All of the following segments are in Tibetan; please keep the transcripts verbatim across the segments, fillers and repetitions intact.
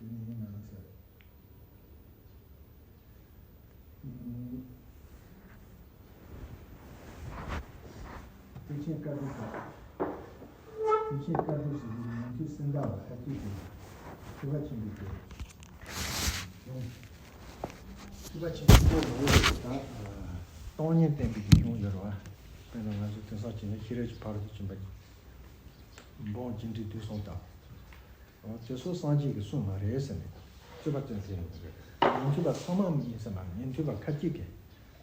དེ་ནས་ཡིན་ན་ཟེར། ཨུམ། ཐེག་ཆེན་བཀའ་བསྡུས་ཀྱི། ཐེག་ཆེན་བཀའ་བསྡུས་ཟེར་བའི་ཉན་ཐོས་སུམ་མདའ་བ་ཁ་ཅིག་གིས་ཐེག་པ་ཆེན་པོའི་གི། ཐེག་པ་ཆེན་པོའི་སྐོར་ལ་འོས་པའི་ད་སྟོང་ཉིད་བསྟན་པའི་གི་གཞུང་ཡོད་རེད་བ། དཔེར་ན་ང་ཚོ་དེང་སང་བྱས་ན་ཤེས་རབ་ཀྱི་ཕ་རོལ་ཏུ་ཕྱིན་པ་འབུམ་རྒྱས་འབྲིང་བསྡུས་གསུམ་དང་། འོ་དེ་ཚོ་སངས་རྒྱས་ཀྱི་གསུང་མ་རེད་ཟེར་ནས་རྩོད་པ་བཏོན་ཟེར་ཡོད་རེད། ཉན་ཐོས་པ་ཚང་མ་མིན་ཟེར་མ་རེད། ཉན་ཐོས་པ་ཁ་ཅིག་གིས།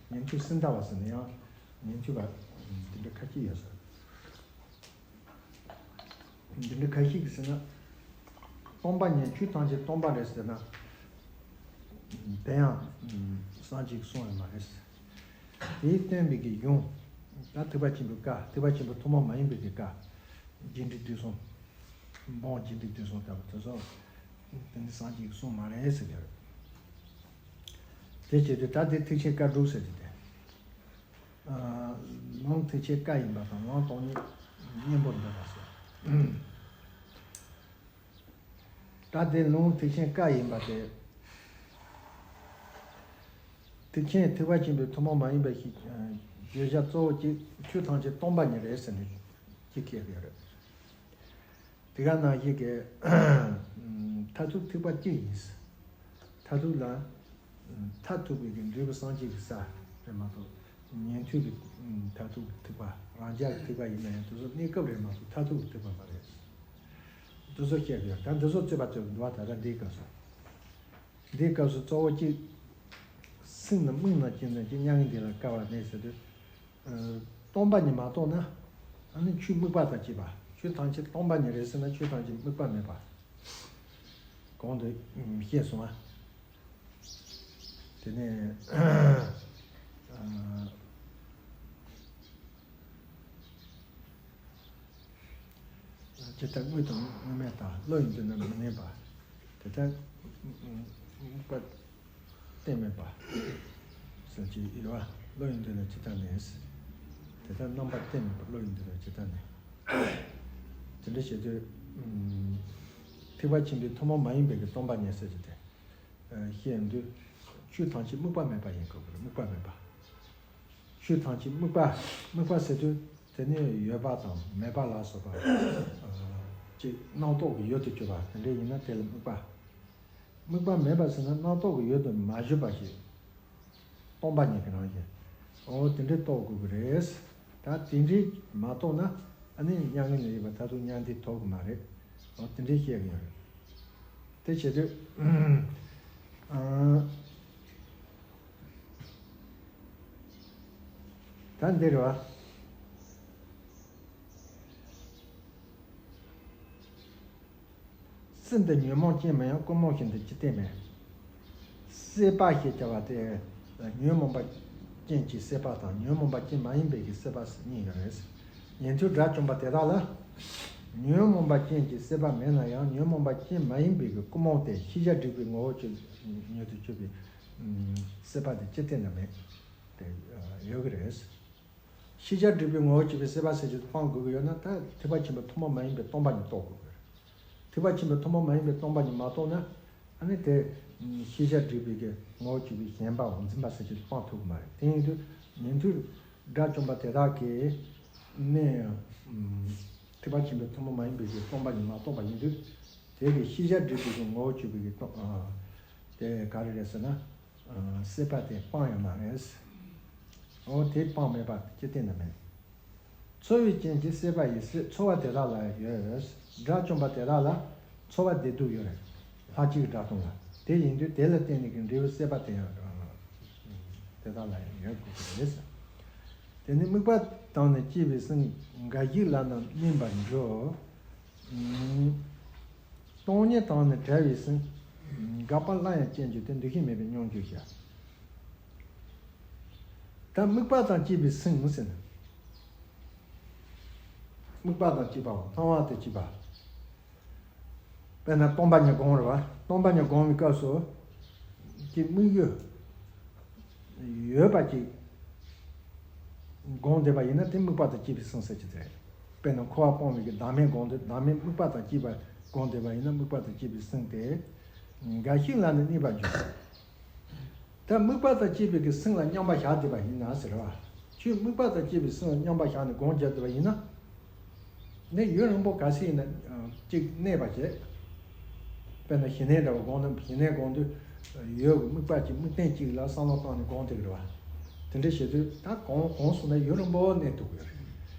ཉན་ཐོས་སུམ་མདའ་བ་ཟེར་ན་ཡང་ཉན་ཐོས་པ་དེ་འདྲ་ཁ་ཅིག་ཡོད་ཟེར། འདི་འདྲ་ཁ་ཤས་ཀྱིས་ཟེར་ན། སྟོང་པ་ཉིད་ཆོས་ཐམས་ཅད་སྟོང་པ་རེད་ཟེར་ན། དེ་ཡང་སངས་རྒྱས་ཀྱི་གསུང་ཡང་མ་རེད་ཟེར། དེས་བསྟན་པའི་གི་གཞུང་། ད་ཐེག་པ་ཆེན་པོའི་བཀའ། ཐེག་པ་ཆེན་པོའི་ཐུན་མོང་མ་ཡིན་པའི་གི་བཀའ། རྒྱས་འབྲིང་བསྡུས་གསུམ། འབུམ་རྒྱས་འབྲིང་བསྡུས་གསུམ་ལྟ་བུ་དེ་ཚོ། དེ་ནི་སངས་རྒྱས་ཀྱི་གསུང་མ་རེད་ཟེར་གི་རེད། དེ་བྱེད་དུས་ད་དེ་ཐེག་ཆེན་བཀའ་དྲུག་ཟེར་གི་དེ། ལུང་ཐེག་ཆེན་བཀའ་ཡིན་པ་དང་ལུང་སྟོང་ཉིད་གཉེན་པོར་འདོད་པ་ཟེར། ད་དེ་ལུང་ཐེག་ཆེན་བཀའ་ཡིན་པ་དེ། ཐེག་ཆེན་ཐེག་པ་ཆེན་པོའི་ཐུན་མོང་མ་ཡིན་པའི་བརྗོད་བྱ་གཙོ་བོ་གཅིག་ཆོས་ཐམས་ཅད་སྟོང་པ་ཉིད་རེད་ཟེར་ནས་གཅིག་བཤད་ཀྱི་ཡོད་རེད། དེ་ག་ནང་བཞིན་གྱི་མཐར་ཐུག་ཐེག་པ་གཅིག་ཡིན། མཐར་ཐུག་ལ་མཐར་ཐུག་པའི་གི་འབྲས་བུ་སངས་རྒྱས་ཀྱི་ས་རེད་མ་གཏོགས། ཉན་ཐོས་ཀྱི་མཐར་ཐུག་གི་ཐེག་པ། རང་རྒྱལ་གྱི་ཐེག་པ་ཡིན་ན་ཡང་དེ་ཚོ་གནས་སྐབས་རེད་མ་གཏོགས་མཐར་ཐུག་གི་ཐེག་པ་མ་རེད། དེ་ཚོ་བཤད་དགོས། ད་འདི་ཚོ་རྩོད་པ་རྩོད་འདུག་བ། ད་ལྟ་འདིའི་སྐབས་སུ། འདིའི་སྐབས་སུ་གཙོ་བོ་གཅིག་སེམས་ནི་དམིགས་ན་ཅི་ན་ཅི་མྱ་ངན་འདས་ལ་སྐལ་བ་མེད་ཟེར་དུས། སྟོང་པ་ཉིད་མ་རྟོགས་ན། ཨ་ནི་ཆོས་དམིགས་པ་དང་བཅས་པ། ཆོས་ཐམས་ཅད་སྟོང་པ་ཉིད་རེད་ཟེར་ན་ཆོས་ཐམས་ཅད་དམིགས་པ་མེད་པ། གོང་དུ་བཤད་སོང་ང་། དེ་ནས། ཇི་ལྟར་དངོས་དང་དངོས་མེད་དང་བློ་ཡིས་མདུན་ན་མི་གནས་པ། དེ་ལྟར་དམིགས་པ་གཏན་མེད་པ། ཟེར་གྱི་ཡོད་པ། བློ་ཡིས་མདུན་ན་ཇི་ལྟར་གནས། དེ་ལྟར་རྣམ་པ་གཏན་མེད་པ་བློ་ཡིས་མདུན་ན་ཇི་ལྟར་གནས། དེ་འདྲ་བྱེད་དུས། ཐེག་པ་ཆེན་པོའི་ཐུན་མོང་མ་ཡིན་པའི་གི་སྟོང་པ་ཉིད་ཟེར་གྱི་དེ། བཤད་དུས། ཆོས་ཐམས་ཅད་དམིགས་པ་མེད་པ་ཡིན་དགོས་པ་རེད། དམིགས་པ་མེད་པ། ཆོས་ཐམས་ཅད་དམིགས་པ། དམིགས་པ་ཟེར་དུས་དེ་ནི་ཡོད་པ་དང་མེད་པ་ལ་སོགས་པ། ཅིག་རྣམ་རྟོག་གི་ཡུལ་དུ་གྱུར་པ་དེ་འདྲ་ཡིན་ན་དེ་ལ་དམིགས་པ། དམིགས་པ་མེད་པ་ཟེར་ན་རྣམ་རྟོག་གི་ཡུལ་དུ་མ་གྱུར་པ་ཞིག་སྟོང་པ་ཉིད་ཀྱི་རང་བཞིན། འོ་དེ་འདྲའི་རྟོགས་དགོས་ཀྱི་རེད། ད་དེ་འདྲའི་མ་རྟོགས་ན་ཨ་ནི་མྱ་ངན་ལས་འདས་པ་མཐར་ཐུག་མྱང་འདས་ཐོབ་ཀྱི་མ་རེད། འོ་དེ་འདྲའི་བཤད་ཀྱི་ཡོད་རེད། དེ་བྱེད་དུས། ཨ། ད་འདིར་བ། སེམས་འདི་ཉོན་མོངས་ཅན་མིན་ཡང་ཀུན་རྨོངས་བཞིན་དུ་ཅི་སྟེ་མེད། སྲེད་པ་ཞེས་བྱ་བ་དེ་ཉོན་མོངས་པ་ཅན་གྱི་སྲེད་པ་དང་ཉོན་མོངས་པ་ཅན་མ་ཡིན་པའི་གི་སྲེད་པ་གཉིས་ཡོད་རེད། ཉན་ཐོས་དགྲ་བཅོམ་པ་དེ་དག་ལ། ཉོན་མོངས་པ་ཅན་གྱི་སྲེད་པ་མེད་ན་ཡང་ཉོན་མོངས་པ་ཅན་མ་ཡིན་པའི་གི་ཀུན་རྨོངས་ཏེ་ཤེས་བྱ་སྒྲིབ་པའི་ངོ་བོ་ཉིད་དུ་གྱུར་པའི་སྲེད་པ་དེ་ཅི་སྟེ་ན་མེད་དེ་ཡོད་གི་རེད། ཤེས་བྱ་སྒྲིབ་པའི་ངོ་བོ་གྱུར་པའི་སྲེད་པ་ཟེར་རྒྱུ་སྤང་དགོས་ཀྱི་ཡོད་ན་ད་ཐེག་པ་ཆེན་པོའི་ཐུན་མོང་མ་ཡིན་པའི་སྟོང་པ་ཉིད་རྟོགས་དགོས་ཀྱི་རེད། ཐེག་པ་ཆེན་པོའི་ཐུན་མོང་མ་ཡིན་པའི་སྟོང་པ་ཉིད་མ་རྟོགས་ན། ཨ་ནི་དེ་ཤེས་བྱ་སྒྲིབ་པའི་གི་ངོ་བོ་གྱུར་པའི་ཞེན་པའམ་འཛིན་པ་ཟེར་རྒྱུ་སྤང་ཐུབ་ཀྱི་མ་རེད། དེ་ཡིན་དུས་ཉན་ཐོས་དགྲ་བཅོམ་པ་དེ་དག་གིས་ནི་ཐེག་པ་ཆེན་པོའི་ཐུན་མོང་མ་ཡིན་པའི་གི་སྟོང་པ་ཉིད་མ་རྟོགས་པ་ཡིན་དུས། དེ་གི་ཤེས་བྱ་སྒྲིབ་པའི་གི་ངོ་བོ་གྱུར་པའི་གི་སྟོང་དེ་ག་རེ་རེད་ཟེར་ན། སྲེད་པ་དེ་སྤང་ཡོད་མ་རེད། འོ་དེ་སྤང་མེད་པ་ཅི་སྟེ་ན་མེད། ཚོར་བའི་རྐྱེན་གྱིས་སྲེད་པ་ཡི་སྲེད་ཚོར་བ་དེ་དག་ལ་ཡོད། དགྲ་བཅོམ་པ་དེ་དག་ལ་ཚོར་བ་བདེ་སྡུག་ཡོད་རེད། ལྷག་བཅས་ཀྱི་དགྲ་གཏོང་ལ། དེ་ཡིན་དུས་དེ་ལ་བརྟེན་ནས་ཀྱི་འབྲས་བུ་སྲེད་པ་དེ་ཡང་དེ་དག་ལ་ཡང་ཡོད་དགོས་ཀྱི་རེད། དེ་ནི་དམིགས་པ་དང་ནི་བཅས་པའི་སེམས་འགའ་ཞིག་ལ་ནི་སྨིན་པར་འགྱུར། སྟོང་ཉིད་དང་ནི་བྲལ་བའི་སེམས། འགག་པ་སླར་ཡང་སྐྱེ་འགྱུར་ཏེ། འདུ་ཤེས་མེད་པའི་སྙོམས་འཇུག་བྱ། ད་དམིགས་པ་དང་བཅས་པའི་སེམས་ཟེར་ན། དམིགས་པ་དང་བཅས་པའོ། སྣང་བ་དང་བཅས་པ། དཔེར་ན་སྟོང་པ་ཉིད་སྒོམ་རེད་བ། སྟོང་པ་ཉིད་སྒོམ་པའི་སྐབས་སུ། ཀྱི་དམིགས་ཡུལ། ཡོད་པ་ཅིག་སྒོམ་བསྡད་པ་ཡིན་ན་དེ་དམིགས་པ་དང་བཅས་པའི་སེམས་ཟེར་གྱི་རེད། དཔེར་ན་འཁོར་བ་སྤོང་བའི་གི་བདག་མེད་སྒོམ་དུས་བདག་མེད་དམིགས་པ་དང་བཅས་པ་སྒོམ་བསྡད་པ་ཡིན་ན་དམིགས་པ་དང་བཅས་པའི་སེམས་དེ། འགའ་ཞིག་ལ་ནི་གནས་པར་འགྱུར། ད་དམིགས་པ་དང་བཅས་པའི་གི་སེམས་ལ་མཉམ་པར་བཞག་བསྡད་པ་ཡིན་ན་ཟེར་བ། ཁྱོད་དམིགས་པ་དང་བཅས་པའི་སེམས་ལ་མཉམ་པར་བཞག་ནས་སྒོམ་རྒྱག་བསྡད་པ་ཡིན་ན། ནི་ཡུན་རིང་པོ་ག་ཚོད་ཡིན་ན་ཅིག་གནས་པ་བྱེད། དཔེར་ན་ཞི་གནས་འདྲ་བོ་སྒོམ་ན་ཞི་གནས་སྒོམ་དུས་ཡུལ་གྱི་དམིགས་པ་གཅིག་དམིགས་རྟེན་གཅིག་ལ་བསམ་བློ་བཏང་ནས་སྒོམ་བསྡད་ཀྱི་རེད་བ། དེ་འདྲ་བྱེད་དུས་ད་གོམས་གོམས་སོང་ན་ཡུན་རིང་པོ་གནས་ཐུབ་ཀྱི་རེད།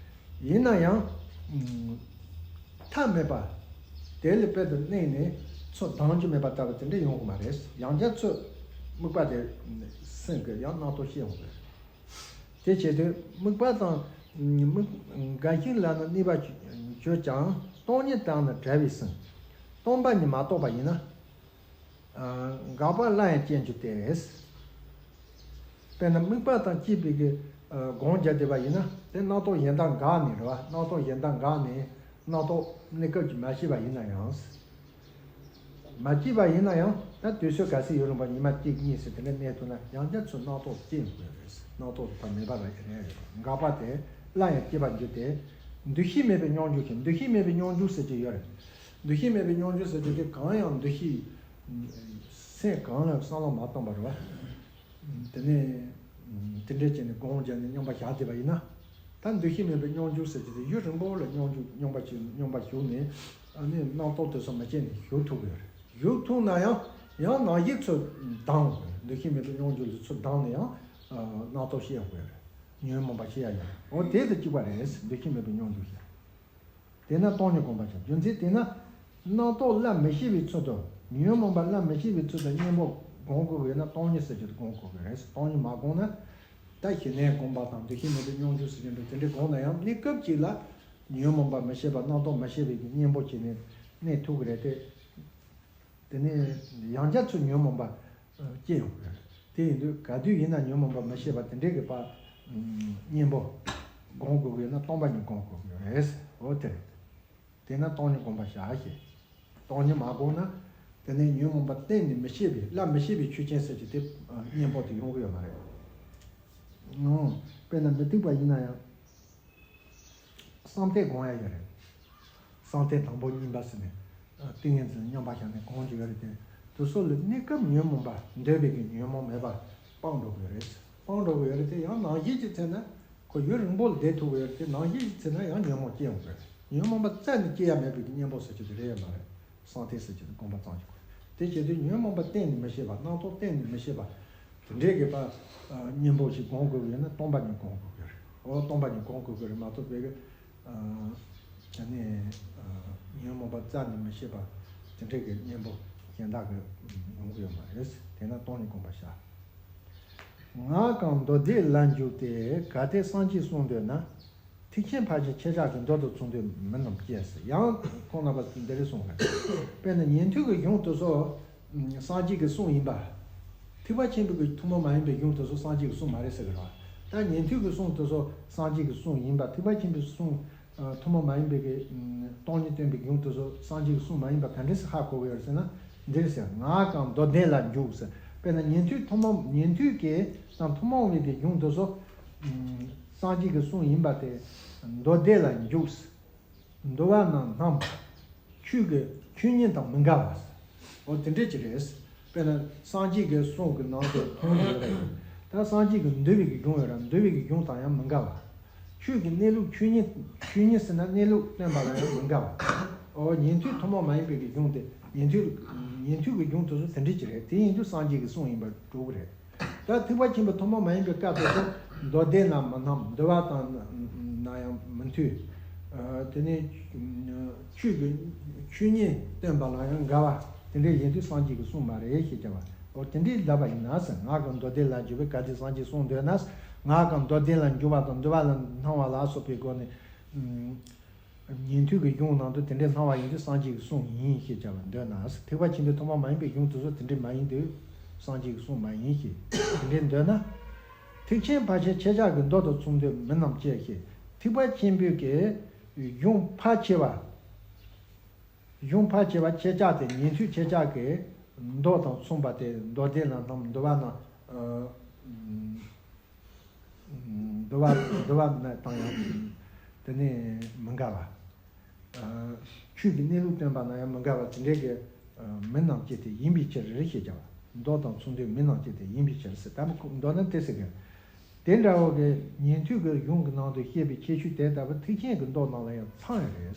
ཡིན་ན་ཡང་། མཐའ་མེད་པ། དེ་ལས་དཔེ་དུ་གནས་ནས་ཚུར་ལྡང་རྒྱུ་མེད་པ་ལྟ་བུ་དེ་འདྲ་ཡོང་གི་མ་རེད། ཡང་བསྐྱར་ཚུར་དམིགས་པ་དེ་སེམས་ཀྱི་ཡང་རྣམ་རྟོག་སྐྱེ་ཡོང་གི་རེད། དེ་བྱེད་དུས་དམིགས་པ་དང་དམིགས་འགའ་ཞིག་ལ་ནི་གནས་པར་གྱུར་ཀྱང་སྟོང་ཉིད་དང་ནི་བྲལ་བའི་སེམས། སྟོང་པ་ཉིད་མ་རྟོགས་པ་ཡིན་ན། འགག་པ་སླར་ཡང་སྐྱེ་འགྱུར་ཏེ། དཔེར་ན་དམིགས་པ་དང་བཅས་པའི་གི་སྒོམ་རྒྱག་བསྡད་པ་ཡིན་ན་དེ་རྣམ་རྟོག་གཞན་དག་འགག་ནས་རེད་བ། རྣམ་རྟོག་གཞན་དག་འགག་ནས་རྣམ་རྟོག་གནས་སྐབས་ཀྱི་མ་སྐྱེས་པ་ཡིན་ན་ཡང་། མ་སྐྱེས་པ་ཡིན་ན་ཡང་ད་དུས་ཚོད་ག་ཚོད་ཡུན་རིང་པོ་ཉི་མ་གཅིག་གཉིས་ཟེར་དེ་འདྲ་གནས་ཐུབ་ན་ཡང་བསྐྱར་ཚུར་རྣམ་རྟོག་སྐྱེ་ཡོང་གི་རེད། རྣམ་རྟོག་དེ་མེད་པ་ལ་ཡིན་རེད། འགག་པ་དེ་སླར་ཡང་སྐྱེ་བར་འགྱུར་ཏེ། འདུ་ཤེས་མེད་པའི་སྙོམས་འཇུག་ཞེས། འདུ་ཤེས་མེད་པའི་སྙོམས་འཇུག་ཟེར་གྱི་ཡོད་རེད། འདུ་ཤེས་མེད་པའི་སྙོམས་འཇུག་ཟེར་གྱི་དེ་གང་ཡང་འདུ་ཤེས། སེམས་གང་ལ་བསམ་བློ་མ་བཏང་བ་རེད་བ། དེ་ནས་དེ་འདྲས་བྱས་ནས་སྒོམ་བརྒྱབ་ནས་སྙོམས་པར་བཞག་བསྡད་པ་ཡིན་ན། ད་འདུ་ཤེས་མེད་པའི་སྙོམས་འཇུག་ཟེར་གྱི་དེ་ཡུན་རིང་པོ་ལ་སྙོམས་འཇུག་སྙོམས་པར་བྱས་སྙོམས་པར་ཞུགས་ནས་ཨ་ནི་རྣམ་རྟོག་དེ་ཚོ་མ་སྐྱེས་ནས་བཞུགས་ཐུབ་ཀྱི་ཡོད་རེད། བཞུགས་ཐུབ་ན་ཡང་ཡང་ནང་བཞིན་ཚུར་ལྡང་། འདུ་ཤེས་མེད་པའི་སྙོམས་འཇུག་ལ་ཚུར་ལྡང་ནས་ཡང་རྣམ་རྟོག་སྐྱེ་ཡག་གི་ཡོད་རེད། ཉོན་མོངས་པ་སྐྱེ་ཡག་ཡོད་རེད། འོ་དེ་དང་གཅིག་པ་རེད། འདུ་ཤེས་མེད་པའི་སྙོམས་འཇུག་ཟེར། དེས་ན་སྟོང་ཉིད་སྒོམ་པར་བྱ། རྒྱུ་མཚན་དེས་ན། རྣམ་རྟོག་སླར་མི་སྐྱེ་བའི་ཚུལ་དུ་ཉོན་མོངས་པ་སླར་མི་སྐྱེ་བའི་ཚུལ་དུ་གཉེན་པོ་སྒོམ་དགོས་ཀྱི་ཡོད་ན་སྟོང་ཉིད་ཟེར་རྒྱུ་དེ་སྒོམ་དགོས་ཀྱི་རེད། སྟོང་ཉིད་མ་བསྒོམས་ན། ད་ཞི་གནས་སྒོམ་པ་དང་འདུ་ཤེས་མེད་པའི་སྙོམས་འཇུག་ཟེར་གྱི་འདུག་དེ་འདྲའི་སྒོམ་ན་ཡང་གནས་སྐབས་གཅིག་ལ་ཉོན་མོངས་པ་མི་སྐྱེ་བ་རྣམ་རྟོག་མི་སྐྱེ་བའི་གཉེན་པོ་བྱས་ནས་གནས་ཐུབ་ཀྱི་རེད་དེ། དེ་ནས་ཡང་བསྐྱར་ཚུར་ཉོན་མོངས་པ་སྐྱེ་ཡོང་གི་རེད། དེ་ཡིན་དུས་ག་དུས་ཡིན་ན་ཉོན་མོངས་པ་མི་སྐྱེ་བ་དེ་འདྲའི་གི་པ་གཉེན་པོ་སྒོམ་དགོས་ཀྱི་ཡོད་ན་སྟོང་པ་ཉིད་སྒོམ་དགོས་ཀྱི་རེད། འོ་དེ་རེད། དེས་ན་སྟོང་ཉིད་སྒོམ་པར་བྱ་ཞེས། སྟོང་ཉིད་མ་བསྒོམས་ན་དེ་ནས་ཉོན་མོངས་པ་གཏན་ནས་མི་སྐྱེ་བའི་སླར་མི་སྐྱེ་བའི་ཆོས་ཅན་ཟེར་གྱི་དེ་གཉེན་པོ་དེ་ཡོང་གི་ཡོད་མ་རེད། དཔེར་ན་མུ་སྟེགས་པ་ཡིན་ན་ཡང་། བསམ་གཏན་སྒོམ་ཡ་ཡོད་རེད། བསམ་གཏན་དང་པོ་གཉིས་པ་ཟེར་ནས། ཏིང་ངེ་འཛིན་མཉམ་པར་བཞག་ནས་སྒོམ་གྱི་ཡོད་རེད་དེ། དེ་ཚོ་ལ་གནས་སྐབས་ཉོན་མོངས་པ་འདོད་པའི་གི་ཉོན་མོངས་མེད་པ་སྤངས་འགྲོ་གི་ཡོད་རེད། སྤངས་འགྲོ་གི་ཡོད་རེད་དེ་ཡང་ནང་བཞིན་གྱི་ཚེ་ན་ཁོ་ཡུན་རིང་པོ་ལ་བསྡད་ཐུབ་ཀྱི་ཡོད་རེད་དེ་ནང་བཞིན་གྱི་ཚེ་ན་ཡང་ཉོན་མོངས་སྐྱེ་ཡོང་གི་རེད། ཉོན་མོངས་པ་རྩ་ནས་སྐྱེ་ཡ་མེད་པའི་གི་གཉེན་པོ་ཟེར་གྱི་དེ་རེད་ཡོད་མ་རེད། བསམ་གཏན་ཟེར་གྱི་དེ་སྒོམ་པ་ཙམ་ཞིག་དགོས། དེ་བྱེད་དུས་ཉོན་མོངས་པ་གཏན་ནས་མི་སྐྱེ་བ་རྣམ་རྟོག་གཏན་ནས་མི་སྐྱེ་བ། དེ་འདྲའི་གི་པ། གཉེན་པོ་ཞིག་སྒོམ་དགོས་ཀྱི་ཡོད་ན་སྟོང་པ་ཉིད་སྒོམ་དགོས་ཀྱི་རེད། འོ་སྟོང་པ་ཉིད་སྒོམ་དགོས་ཀྱི་རེད་མ་གཏོགས་པའི་གི། དེ་ནས། ཉོན་མོངས་པ་རྩ་ནས་མི་སྐྱེ་བ། དེ་འདྲའི་གི་གཉེན་པོ་གཞན་དག་གི་ཡོང་གི་ཡོད་མ་རེད། དེས་ན་སྟོང་ཉིད་སྒོམ་པར་བྱ། ངག་གམ་མདོ་སྡེ་ལ་འཇུག་སྟེ་གལ་ཏེ་སངས་རྒྱས་གསུང་འདོད་ན། ཐེག་ཆེན་ཕར་ཕྱིན་ཁྱེད་ཅག་གི་མདོ་དང་མཚུངས་དོན་མིན་ནམ་ཅེས་ཟེར། ཡང་ཁོང་རྣམ་པ་འདི་རེ་གསུངས་པ། དཔེར་ན་ཉན་ཐོས་ཀྱི་གཞུང་དེ་ཚོ་སངས་རྒྱས་ཀྱི་གསུང་ཡིན་པ། ཐེག་པ་ཆེན་པོའི་གི་ཐུན་མོང་མ་ཡིན་པའི་གཞུང་དེ་ཚོ་སངས་རྒྱས་ཀྱི་གསུང་མ་རེད་ཟེར་གི་རེད་བ། ད་ཉན་ཐོས་ཀྱི་གསུང་དེ་ཚོ་སངས་རྒྱས་ཀྱི་གསུང་ཡིན་པ་ཐེག་པ་ཆེན་པོའི་གསུང་། ཐུན་མོང་མ་ཡིན་པའི་གི། སྟོང་ཉིད་སྟོན་པའི་གཞུང་དེ་ཚོ་སངས་རྒྱས་ཀྱི་གསུང་མ་ཡིན་པ་ག་འདྲས་སེ་ཧ་གོ་གི་ཡོད་ཟེར་ན། འདིར་ཟེར་ངག་གམ་མདོ་སྡེ་ལ་འཇུག་ཟེར། དཔེར་ན་ཉན་ཐོས་ཐུན་མོང་ཉན་ཐོས་ཀྱི་དང་ཐུན་མོང་བའི་གི་གཞུང་དེ་ཚོ། སངས་རྒྱས་ཀྱི་གསུང་ཡིན་པ་དེ། མདོ་སྡེ་ལ་འཇུག་ཟེར། འདུལ་བ་རྣམས་སྣང་། ཆོས་ཀྱི་ཆོས་ཉིད་དང་མི་འགལ་བ། འོ་དེ་འདྲས་ཅིག་རེད། དཔེར་ན་སངས་རྒྱས་ཀྱི་གསུང་གི་ནང་དུ་མཐོང་ཡོད་རེད། ད་སངས་རྒྱས་ཀྱི་འདུལ་བའི་གི་གཞུང་ཡོད་རེད། འདུལ་བའི་གི་གཞུང་དང་ཡང་མི་འགལ་བ། ཆོས་ཀྱི་གནས་ལུགས་ཆོས་ཉིད་ཆོས་ཉིད་ཟེར་ན་གནས་ལུགས་སྟོན་པ་ལ་ཡང་མི་འགལ་བ། འོ་ཉན་ཐོས་ཐུན་མོང་མ་ཡིན་པའི་གི་གཞུང་དེ་ཉན་ཐོས་ཉན་ཐོས་ཀྱི་གཞུང་དེ་ཚོ་དེ་འདྲས་ཅིག་རེད། དེ་ཡིན་དུས་སངས་རྒྱས་ཀྱི་གསུང་ཡིན་པར་གྲུབ་ཀྱི་རེད། ད་ཐེག་པ་ཆེན་པོའི་ཐུན་མོང་མ་ཡིན་པའི་སྐབས་དེ་ཚོ་མདོ་སྡེ་ན་མི་སྣང་འདུལ་བ་དང་ན་ཡང་མི་མཐུན། དེ་ནས་ཆོས་ཀྱི་ཆོས་ཉིད་སྟོན་པ་ལ་ཡང་འགལ་བ་དེ་འདྲའི་ཡིན་དུས་སངས་རྒྱས་ཀྱི་གསུང་མ་རེད་ཞེས་བྱ་བ། འོ་དེ་འདྲའི་ལབ་པ་ཡིན་ན་ཟེར། ངག་གམ་མདོ་སྡེ་ལ་འཇུག་པའི་གལ་ཏེ་སངས་རྒྱས་གསུང་འདོད་ན། ངག་གམ་མདོ་སྡེ་ལ་འཇུག་པ་དང་འདུལ་བ་ལ་སྣང་བ་ལ་སོགས་པའི་སྒོ་ནས། ཉན་ཐོས་ཀྱི་གཞུང་ནང་དུ་དེ་འདྲའི་སྣང་བ་ཡིན་དུས་སངས་རྒྱས་ཀྱི་གསུང་ཡིན་ཞེས་བྱ་བར་འདོད་ན། ཐེག་པ་ཆེན་པོའི་ཐུན་མོང་མ་ཡིན་པའི་གཞུང་དེ་ཚོ་དེ་འདྲའི་མ་ཡིན་དུས་སངས་རྒྱས་ཀྱི་གསུང་མ་ཡིན་ཞེས་དེ་འདྲའི་འདོད་ན། ཐེག་ཆེན་ཕར་ཕྱིན་ཁྱེད་ཅག་གི་མདོ་དང་མཚུངས་དོན་མིན་ནམ་ཅེས་ཞེས་ཐེག་པ་ཆེན་པོའི་གི་གཞུང་ཕལ་ཆེ་བ། གཞུང་ཕལ་ཆེ་བ་ཁྱེད་ཅག་དེ་ཉན་ཐོས་ཁྱེད་ཅག་གི་མདོ་དང་མཚུངས་པ་དེ་མདོ་སྡེ་ན་སྣང་འདུལ་བ་ན། འདུལ་བ་འདུལ་བ་ན་དང་ཡང་དེ་ནས་མི་འགལ་བ། ཆོས་ཀྱི་གནས་ལུགས་སྟོན་པ་ན་ཡང་མི་འགལ་བ་དེ་འདྲའི་གི་ མི་རྣམས་ཀྱི་དེ་ཡིན་པའི་ཕྱིར་ཞེས་བྱ་བ། མདོ་དང་མཚུངས་དོན་མི་རྣམས་ཀྱི་དེ་ཡིན་པའི་ཕྱིར་ཟེར། ད་མདོ་ནི་དེ་ཟེར་གི། དེ་འདྲ་བོ་གི་ཉན་ཐོས་ཀྱི་གཞུང་གི་ནང་དུ་བཤད་པའི་ཁྱད་ཆོས་དེ་ལྟ་བུ་ཐེག་ཆེན་གྱི་མདོ་ནང་ལ་ཡང་ཚང་ཡོད་རེད།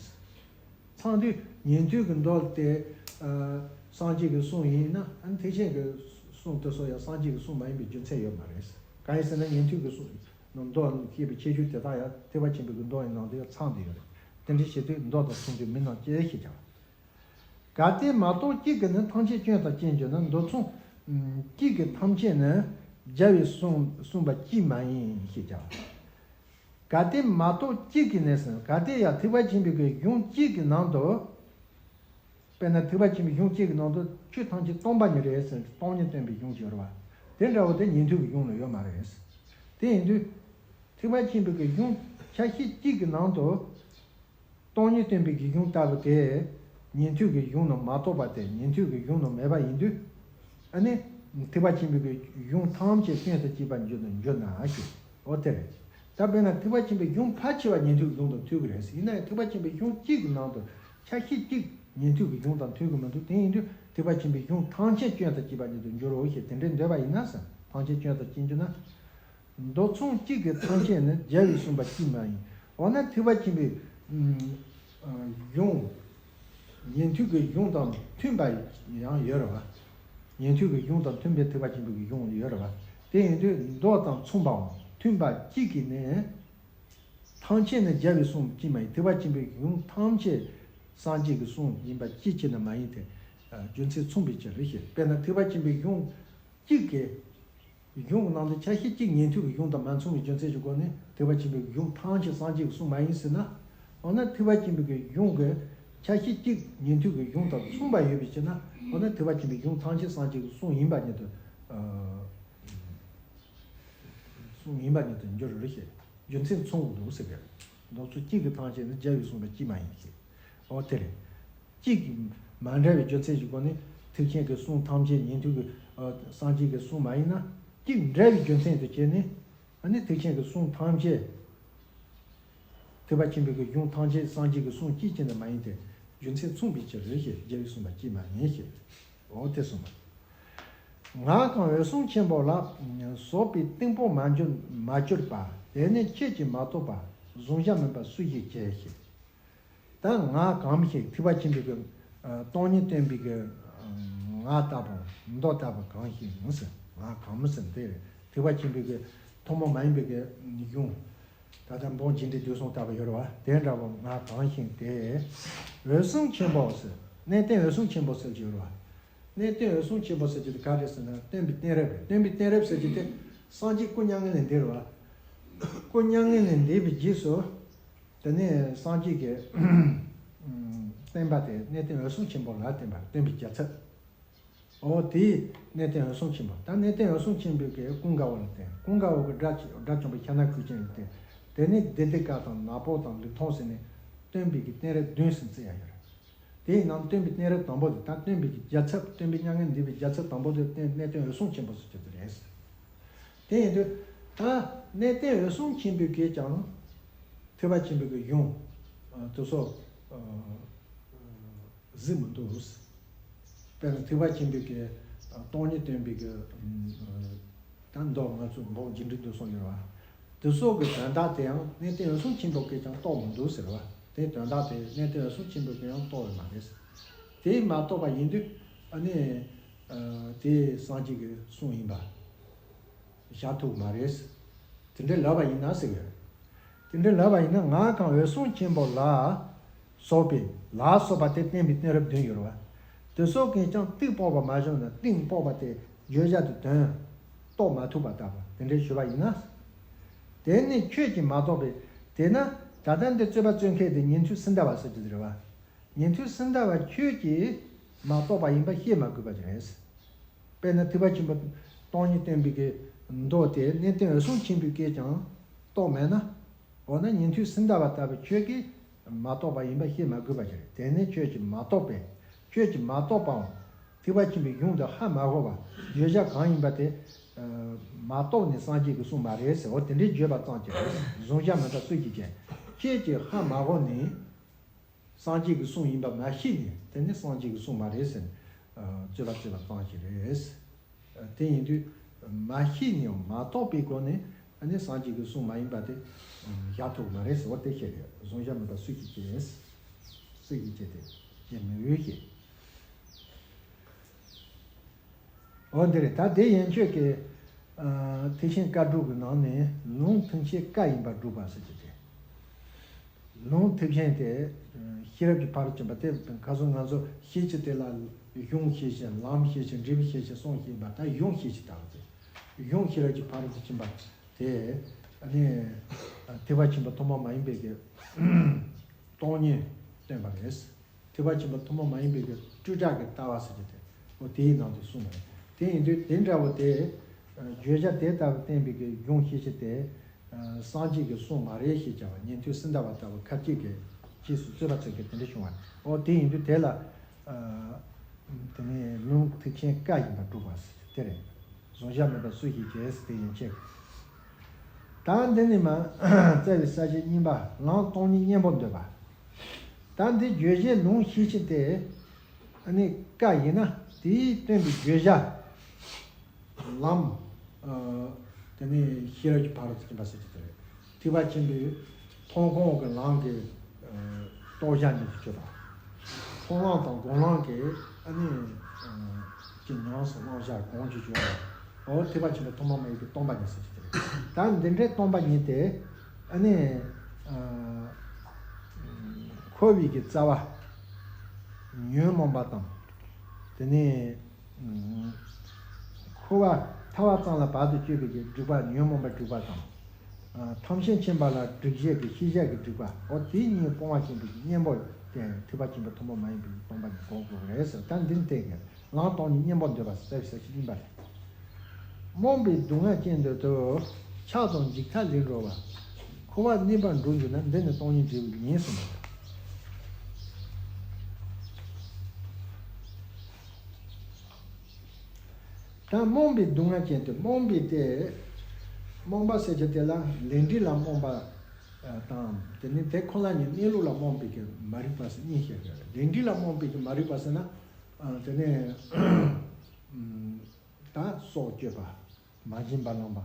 ཚང་དུས་ཉན་ཐོས་ཀྱི་མདོ་དེ་སངས་རྒྱས་ཀྱི་གསུང་ཡིན་ན། ཨ་ནི་ཐེག་ཆེན་གྱི་གསུང་དེ་ཚོ་ཡང་སངས་རྒྱས་ཀྱི་གསུང་མ་ཡིན་པའི་རྒྱུ་མཚན་ཡོད་མ་རེད། གང་ཡིན་ཟེར་ན་ཉན་ཐོས་ཀྱི་གསུང་མདོ་བཤད་པའི་ཁྱད་ཆོས་དེ་དག་ཡང་ཐེག་པ་ཆེན་པོའི་གི་མདོ་ཡི་ནང་དུ་ཡང་ཚང་དུ་ཡོད་རེད། དེ་འདྲ་བྱེད་དུས་མདོ་དང་མཚུངས་དོན་མི་རྣམས་ཀྱི་ཞེས་བྱ་བ། གལ་ཏེ་མ་གཏོགས་གཅིག་གིས་ནི་ཐམས་ཅད་སྐྱོན་དང་བཅས་འགྱུར་ན། མདོ་མཚུངས་གཅིག་གིས་ཐམས་ཅད་ནི་རྒྱལ་བས་གསུངས་གསུངས་པ་གཅིག་མ་ཡིན་ཞེས་བྱ་བ། གལ་ཏེ་མ་གཏོགས་གཅིག་གིས་ནི་ཟེར། གལ་ཏེ་ཡང་ཐེག་པ་ཆེན་པོའི་གི་གཞུང་གཅིག་གི་ནང་དུ། དཔེར་ན་ཐེག་པ་ཆེན་པོའི་གཞུང་གཅིག་གི་ནང་དུ་ཆོས་ཐམས་ཅད་སྟོང་པ་ཉིད་རེད་ཟེར་སྟོང་ཉིད་སྟོན་པའི་གཞུང་ཅིག་ཡོད་རེད་བ། དེ་འདྲ་བོ་དེ་ཉན་ཐོས་ཀྱི་གཞུང་ལ་ཡོད་མ་རེད། དེ་ཡིན་དུས་ཐེག་པ་ཆེན་པོའི་གི་གཞུང་ཆ་ཤས་གཅིག་གི་ནང་དུ། སྟོང་ཉིད་སྟོན་པའི་གི་གཞུང་ལྟ་བུ་དེ། ཉན་ཐོས་ཀྱི་གཞུང་ནང་མ་གཏོགས་པ་དེ་ཉན་ཐོས་ཀྱི་གཞུང་ནང་མེད་པ་ཡིན་དུས། ཨ་ནི། ཐེག་པ་ཆེན་པོའི་གི་གཞུང་ཐམས་ཅད་སྐྱོན་དང་བཅས་པར་འགྱུར་ན་འགྱུར་ན་ཞེས། འོ་དེ་རེད། ད་དཔེར་ན་ཐེག་པ་ཆེན་པོའི་གཞུང་ཕལ་ཆེ་བ་ཉན་ཐོས་ཀྱི་གཞུང་དང་མཐུན་གྱི་རེད། ཡིན་ན་ཡང་ཐེག་པ་ཆེན་པོའི་གཞུང་གཅིག་གི་ནང་དུ་ཆ་ཤས་གཅིག་ཉན་ཐོས་ཀྱི་གཞུང་དང་མཐུན་གྱི་མི་འདུག་དེ་ཡིན་དུས་ཐེག་པ་ཆེན་པོའི་གཞུང་ཐམས་ཅད་སྐྱོན་དང་བཅས་པ་ཉིད་དུ་འགྱུར་རོ་ཞེས་དེ་འདྲའི་འདོད་པ་ཡིན་ན་ཟེར། ཐམས་ཅད་སྐྱོན་དང་བཅས་འགྱུར་ན། མདོ་མཚུངས་གཅིག་གིས་ཐམས་ཅད་ནི་རྒྱལ་བས་གསུངས་པ་གཅིག་མ་ཡིན། འོ་ན་ཐེག་པ་ཆེན་པོའི་གཞུང་། ཉན་ཐོས་ཀྱི་གཞུང་དང་མཐུན་པ་ཡང་ཡོད་རེད་བ། ཉན་ཐོས་ཀྱི་གཞུང་དང་མཐུན་པའི་ཐེག་པ་ཆེན་པོའི་གི་གཞུང་ཡོད་རེད་བ། དེ་ཡིན་དུས་མདོ་དང་མཚུངས་པའམ་མཐུན་པ་གཅིག་གིས་ནི། ཐམས་ཅད་ནི་རྒྱལ་བས་གསུངས་གཅིག་མ་ཡིན། ཐེག་པ་ཆེན་པོའི་གཞུང་ཐམས་ཅད་སངས་རྒྱས་ཀྱི་གསུང་ཡིན་པ་གཅིག་བྱས་ན་མ་ཡིན་ཏེ། རྒྱུ་མཚན་མཚུངས་པའི་ཕྱིར་ཞེས། དཔེར་ན་ཐེག་པ་ཆེན་པོའི་གཞུང་གཅིག་གི་གཞུང་གི་ནང་དུ་ཆ་ཤས་གཅིག་ཉན་ཐོས་ཀྱི་གཞུང་དང་མ་མཚུངས་པའི་རྒྱུ་མཚན་གྱི་སྒོ་ནས་ཐེག་པ་ཆེན་པོའི་གཞུང་ཐམས་ཅད་སངས་རྒྱས་ཀྱི་གསུང་མ་ཡིན་ཟེར་ན། འོ་ན་ཐེག་པ་ཆེན་པོའི་གི་གཞུང་གི་ཆ་ཤས་གཅིག་ཉན་ཐོས་ཀྱི་གཞུང་དང་མཚུངས་པ་ཡོད་པའི་ཕྱིར་ན། འོ་ན་ཐེག་པ་ཆེན་པོའི་གཞུང་ཐམས་ཅད་སངས་རྒྱས་ཀྱི་གསུང་ཡིན་པ་ཉིད་དུ། གསུང་ཡིན་པ་ཉིད་དུ་འགྱུར་རོ་ཞེས། རྒྱུ་མཚན་མཚུངས་འདུག་ཟེར་གི། མདོ་མཚུངས་གཅིག་གིས་ཐམས་ཅད་ནི་རྒྱལ་བས་གསུངས་པ་གཅིག་མ་ཡིན་ཞེས། འོ་དེ་རེད། གཅིག་མ་འདྲ་བའི་རྒྱུ་མཚན་གྱི་སྒོ་ནས་ཐེག་ཆེན་གྱི་གསུང་ཐམས་ཅད་ཉན་ཐོས་ཀྱི་སངས་རྒྱས་ཀྱི་གསུང་མ་ཡིན་ན། གཅིག་འདྲ་བའི་རྒྱུ་མཚན་དུ་བྱས་ནས། ཨ་ནི་ཐེག་ཆེན་གྱི་གསུང་ཐམས་ཅད། ཐེག་པ་ཆེན་པོའི་གི་གཞུང་ཐམས་ཅད་སངས་རྒྱས་ཀྱི་གསུང་གཅིག་བྱས་ནས་མ་ཡིན་ཏེ། རྒྱུ་མཚན་མཚུངས་པའི་ཕྱིར་རེད་ཞེས་རྒྱལ་བས་གསུངས་པ་གཅིག་མ་ཡིན་ཞེས། འོ་དེ་གསུངས་པ། ངག་གམ་འོད་སྲུང་ཆེན་པོ་ལ། སོགས་པའི་གཏིང་དཔོག་མ་གྱུར་མ་གྱུར་པ། དེ་ནི་ཁྱོད་ཀྱིས་མ་རྟོགས་པ། གཟུང་བྱ་མིན་པ་སུ་ཞིག་བྱེད་ཞེས། ད་ངག་གམ་ཞེས་ཐེག་པ་ཆེན་པོའི་གི་སྟོང་ཉིད་སྟོན་པའི་གི་ངག་ལྟ་བུ་མདོ་ལྟ་བུ་གང་ཞིག་ཡིན་ཟེར། ངག་གམ་ཟེར་འདི་རེད། ཐེག་པ་ཆེན་པོའི་གི་ཐུན་མོང་མ་ཡིན་པའི་གི་གཞུང་། ད་ལྟ་འབུམ་རྒྱས་འབྲིང་བསྡུས་གསུམ་ལྟ་བུ་ཡོད་རེད་བ། དེ་འདྲ་བོ་ངག་གང་ཞིག་སྟེ། འོད་སྲུང་ཆེན་པོ་ཟེར། གནས་བརྟན་འོད་སྲུང་ཆེན་པོ་ཟེར་གྱི་ཡོད་རེད་བ། གནས་བརྟན་འོད་སྲུང་ཆེན་པོ་ཟེར་གྱི་དེ་ག་རེད་ཟེར་ན་སྟོན་པའི་བསྟན་རབས་རེད། སྟོན་པའི་བསྟན་རབས་ཟེར་གྱི་དེ་སངས་རྒྱས་སྐུ་མྱ་ངན་ལས་འདས་རེད་བ། སྐུ་མྱ་ངན་ལས་འདས་པའི་རྗེས་སུ། དེ་ནས་སངས་རྒྱས་ཀྱི་བསྟན་པ་དེ་གནས་བརྟན་འོད་སྲུང་ཆེན་པོ་ལ་བསྟན་པ་སྟོན་པའི་རྒྱལ་ཚབ། འོ་དེས་གནས་བརྟན་འོད་སྲུང་ཆེན་པོ། ད་གནས་བརྟན་འོད་སྲུང་ཆེན་པོའི་གི་ཀུན་དགའ་བོ་ལ་བསྟན། ཀུན་དགའ་བོ་གི་དགྲ་ཆེ་དགྲ་བཅོམ་པ་ཤ་ན་ཀུན་ཅན་ལ་བསྟན། དེ་ནས་བདེ་སྡེ་ཀ་དང་ནག་པོ་དང་ལུགས་མཐུན་ཟེར་ནས་སྟོན་པའི་གི་བསྟན་རབས་བདུན་ཟེར་བརྩི་ཡ་ཡོད་རེད། དེའི་ནང་སྟོན་པའི་བསྟན་རབས་དང་པོ་དེ་ད་སྟོན་པའི་གི་རྒྱལ་ཚབ་སྟོན་པའི་མྱ་ངན་འདས་པའི་རྒྱལ་ཚབ་དང་པོ་དེ་བསྟན་གནས་བརྟན་འོད་སྲུང་ཆེན་པོ་ཟེར་གྱི་དེ་རེད། དེ་ཡིན་དུས་ད་གནས་བརྟན་འོད་སྲུང་ཆེན་པོའི་གིས་ཀྱང་ཐེག་པ་ཆེན་པོའི་གི་གཞུང་དེ་ཚོ། གཟིགས་མི་འདུག་དཔེར་ན་ཐེག་པ་ཆེན་པོའི་གི་སྟོང་ཉིད་སྟོན་པའི་གི་ད་མདོ་ང་ཚོ་འབུམ་རྒྱས་འབྲིང་བསྡུས་གསུམ་ཡོད་རེད་བ། དེ་ཚོ་གི་དོན་དག་དེ་ཡང་གནས་བརྟན་འོད་སྲུང་ཆེན་པོ་གིས་ཀྱང་རྟོགས་མི་འདུག་ཟེར་བ། དེ་དོན་དག་དེ་གནས་བརྟན་འོད་སྲུང་ཆེན་པོ་གིས་ཡང་རྟོགས་ཡོད་མ་རེད། དེ་མ་རྟོགས་པ་ཡིན་དུས་ཨ་ནི་དེ་སངས་རྒྱས་ཀྱི་གསུང་ཡིན་པ། བཞག་ཐུབ་མ་རེད། དེ་འདྲའི་ལབ་པ་ཡིན་ན་ཟེར་གི། དེ་འདྲའི་ལབ་པ་ཡིན་ན་ངག་གམ་འོད་སྲུང་ཆེན་པོ་ལ་སོགས་པའི་ལ་སོགས་པ་དེ་བསྟན་པའི་བསྟན་རབས་བདུན་ཡོད་རེད་བ། དེ་སོགས་ཀྱིས་ཀྱང་གཏིང་དཔོག་པ་མ་བྱུང་ན་གཏིང་དཔོག་པ་དེ་བརྗོད་བྱ་དེ་དོན་རྟོགས་མ་ཐུབ་པ་ལྟ་བུ་དེ་འདྲའི་ཞུ་བ་ཡིན་ན། དེ་ནི་ཁྱོད་ཀྱིས་མ་རྟོགས་པས། དེས་ན་ད་ལྟ་འདི་རྩོད་པ་རྩོད་མཁན་དེ་ཉན་ཐོས་སུ་འདའ་བ་ཟེར་གྱི་རེད་བ། ཉན་ཐོས་སུ་འདའ་བ་ཁྱོད་ཀྱིས་མ་རྟོགས་པ་ཡིན་པ་ཤེས་མ་དགོས་པ་ཅིག་རེད། དཔེར་ན་ཐེག་པ་ཆེན་པོ་སྟོང་ཉིད་སྟོན་པའི་གི་མདོ་དེ་གནས་བརྟན་འོད་སྲུང་ཆེན་པོའི་སྐད་ཀྱང་རྟོགས་མེད་ན། འོ་ན་ཉན་ཐོས་སུ་འདའ་བ་ལྟ་བུ་ཁྱོད་ཀྱིས་མ་རྟོགས་པ་ཡིན་པ་ཤེས་མ་དགོས་པ་ཅིག་རེད། དེ་ནི་ཁྱོད་ཀྱིས་མ་རྟོགས་པས། ཁྱོད་ཀྱིས་མ་རྟོགས་པའང་ཐེག་པ་ཆེན་པོའི་གཞུང་དུ་ཧ་མ་གོ་བ་བརྗོད་བྱ་གང་ཡིན་པ་དེ་མ་རྟོགས་ནས་སངས་རྒྱས་ཀྱི་གསུང་མ་རེད་ཟེར། འོ་དེ་འདྲའི་བརྗོད་པ་ཙམ་གྱིས་རེད། གཟུང་བྱ་མིན་པ་སུ་ཞིག་བྱེད། ཁྱེད་ཀྱིས་ཧ་མ་གོ་ནས། སངས་རྒྱས་ཀྱི་གསུང་ཡིན་པ་མ་ཤེས་ནས་དེ་ནི་སངས་རྒྱས་ཀྱི་གསུང་མ་རེད་ཟེར། རྩོད་པ་རྩོད་པ་ཙམ་ཞིག་རེད། དེ་ཡིན་དུས་མ་ཤེས་ནས་མ་རྟོགས་པའི་སྒོ་ནས་ཨ་ནི་སངས་རྒྱས་ཀྱི་གསུང་མ་ཡིན་པ་དེ་བཞག་ཐུབ་མ་རེད་ཟེར་བ་དེ་བཤད་རེད། གཞོམ་བྱ་མེད་པ་སུ་ཞིག་བྱེད། སུ་ཞིག་བྱེད་དེ་བྱེད་མི་འོས་ཞེས། འོ་འདི་རེད། ད་དེ་ཡན་ཆོད་ཀྱི་ཨ་ཐེག་ཆེན་བཀའ་དྲུག་གི་ནང་ནས་ལུང་ཐེག་ཆེན་བཀའ་ཡིན་པར་སྒྲུབ་པ་ཟེར་གྱི་དེ། ལུང་ཐེག་ཆེན་དེ་ཤེས་རབ་ཀྱི་ཕ་རོལ་ཕྱིན་པ་དེ་ཁ་སང་ང་ཚོ་ཤེས་བྱ་དེ་ལ་གཞུང་ཤེས་བྱ་ལམ་ཤེས་བྱ་འབྲས་བུ་ཤེས་བྱ་གསུམ་ཤེས་པ། ད་གཞུང་ཤེས་བྱ་ལྟ་བུ་དེ། གཞུང་ཤེས་རབ་ཀྱི་ཕ་རོལ་ཏུ་ཕྱིན་པ་དེ་ཨ་ནི་ཐེག་པ་ཆེན་པོ་ཐོག་མ་མ་ཡིན་པའི་གི་སྟོང་ཉིད་སྟོན་པ་རེད། ཐེག་པ་ཆེན་པོ་ཐུན་མོང་མ་ཡིན་པའི་གི་སྤྲོས་བྲལ་གྱི་ལྟ་བ་ཟེར་གྱི་དེ་འོ་དེའི་ནང་དུ་གསུངས་པ་རེད། དེ་ཡིན་དུས་དེ་འདྲ་བོ་དེ་བརྗོད་བྱ་དེ་ལྟ་བུ་བསྟན་པའི་གི་གཞུང་ཤེས་བྱ་དེ་སངས་རྒྱས་ཀྱི་གསུང་མ་རེད་ཞེས་བྱ་བ་ཉན་ཐོས་སུ་འདའ་བ་ལྟ་བུ་ཁ་ཅིག་གི་རྗེས་སུ་རྩོད་པ་རྩོད་མཁན་དེ་འདྲ་བྱུང་བ་རེད། འོ་དེ་ཡིན་དུས་དེ་ལ་དེ་ནས་ལུང་ཐེག་ཆེན་བཀའ་ཡིན་པར་སྒྲུབ་པ་ཟེར་དེ་རེད། གཞོམ་བྱ་མེད་པ་སུ་ཞིག་བྱེད་ཟེར་དེ་ཡན་ཆད། ད་འདི་ནི་མ་རྩ་བའི་ས་བཅད་གཉིས་པ་ལམ་སྟོང་ཉིད་གཉེན་པོར་འདོད་པ། ད་འདི་བརྗོད་བྱའི་ལུང་ཤེས་བྱ་དེ་ཨ་ནི་བཀའ་ཡིན་ན་དེའི་སྟོན་པའི་བརྗོད་བྱ་ལམ་དེ་ནི་ཤེས་རབ་ཀྱི་ཕ་རོལ་ཏུ་ཕྱིན་པ་ཟེར་གྱི་དེ་རེད། ཐེག་པ་ཆེན་པོའི་མཐོང་སྒོམ་གྱི་ལམ་གྱི་རྟོགས་བྱ་ཉིད་དུ་གྱུར་པ། མཐོང་ལམ་དང་སྒོམ་ལམ་གྱི་ཨ་ནི་ཀྱི་ཉམས་སུ་བླང་བྱ་སྒོམ་གྱི་སྦྱོར་བ། འོ་ཐེག་པ་ཆེན་པོའི་ཐོག་མ་མ་ཡིན་པའི་སྟོང་པ་ཉིད་ཟེར་གྱི་དེ་རེད། ད་འདི་འདྲའི་སྟོང་པ་ཉིད་དེ་ཨ་ནི་འཁོར་བའི་གི་རྩ་བ་ཉོན་མོངས་པ་དང་དེ་ནས་འཁོར་བ་ཐར་བ་ཙམ་ལ་བར་དུ་གཅོད་པའི་གི་སྒྲིབ་པ་ཉོན་མོངས་པའི་སྒྲིབ་པ་དང་། ཐམས་ཅད་མཁྱེན་པ་ལ་སྒྲིབ་བྱེད་ཀྱི་ཤེས་བྱ་གི་སྒྲིབ་པ། འོ་དེ་གཉིས་སྤོང་བ་ཆེན་པོའི་གཉེན་པོ་དེ་ཐེག་པ་ཆེན་པོའི་ཐུན་མོང་མ་ཡིན་པའི་སྟོང་པ་ཉིད་སྒོམ་དགོས་པ་རེད་ཟེར། ད་འདིར་བལྟས་ཀྱི་ལམ་སྟོང་ཉིད་གཉེན་པོར་འདོད་པ་ཟེར་ཟེར་ཞིག་ཡིན་པ་རེད། རྨོངས་པའི་སྡུག་བསྔལ་ཅན་དུ་དུ། ཆགས་དང་འཇིགས་མཐའ་ལས་གྲོལ་བ། འཁོར་བ་གནས་པར་འགྲོ་འགྱུར་ན། འདི་ནི་སྟོང་ཉིད་འབྲས་བུ་ཡིན་གསུངས་པ་རེད། ད་རྨོངས་པའི་སྡུག་བསྔལ་ཅན་དུ། རྨོངས་པའི་དེ། རྨོངས་པ་ཟེར་གྱི་དེ་ལ་ལས་འབྲས་ལ་རྨོངས་པ་དང་དེ་ནི་དེ་ཁོ་ན་ཉིད་གནས་ལུགས་ལ་རྨོངས་པའི་གི་མ་རིག་པ་ཟེར་གཉིས་བཤད་ཀྱི་རེད། ལས་འབྲས་ལ་རྨོངས་པའི་གི་མ་རིག་པ་ཟེར་ན་དེ་ནི་ད་སྲོག་གཅོད་པ། མ་བྱིན་པ་བླངས་པ།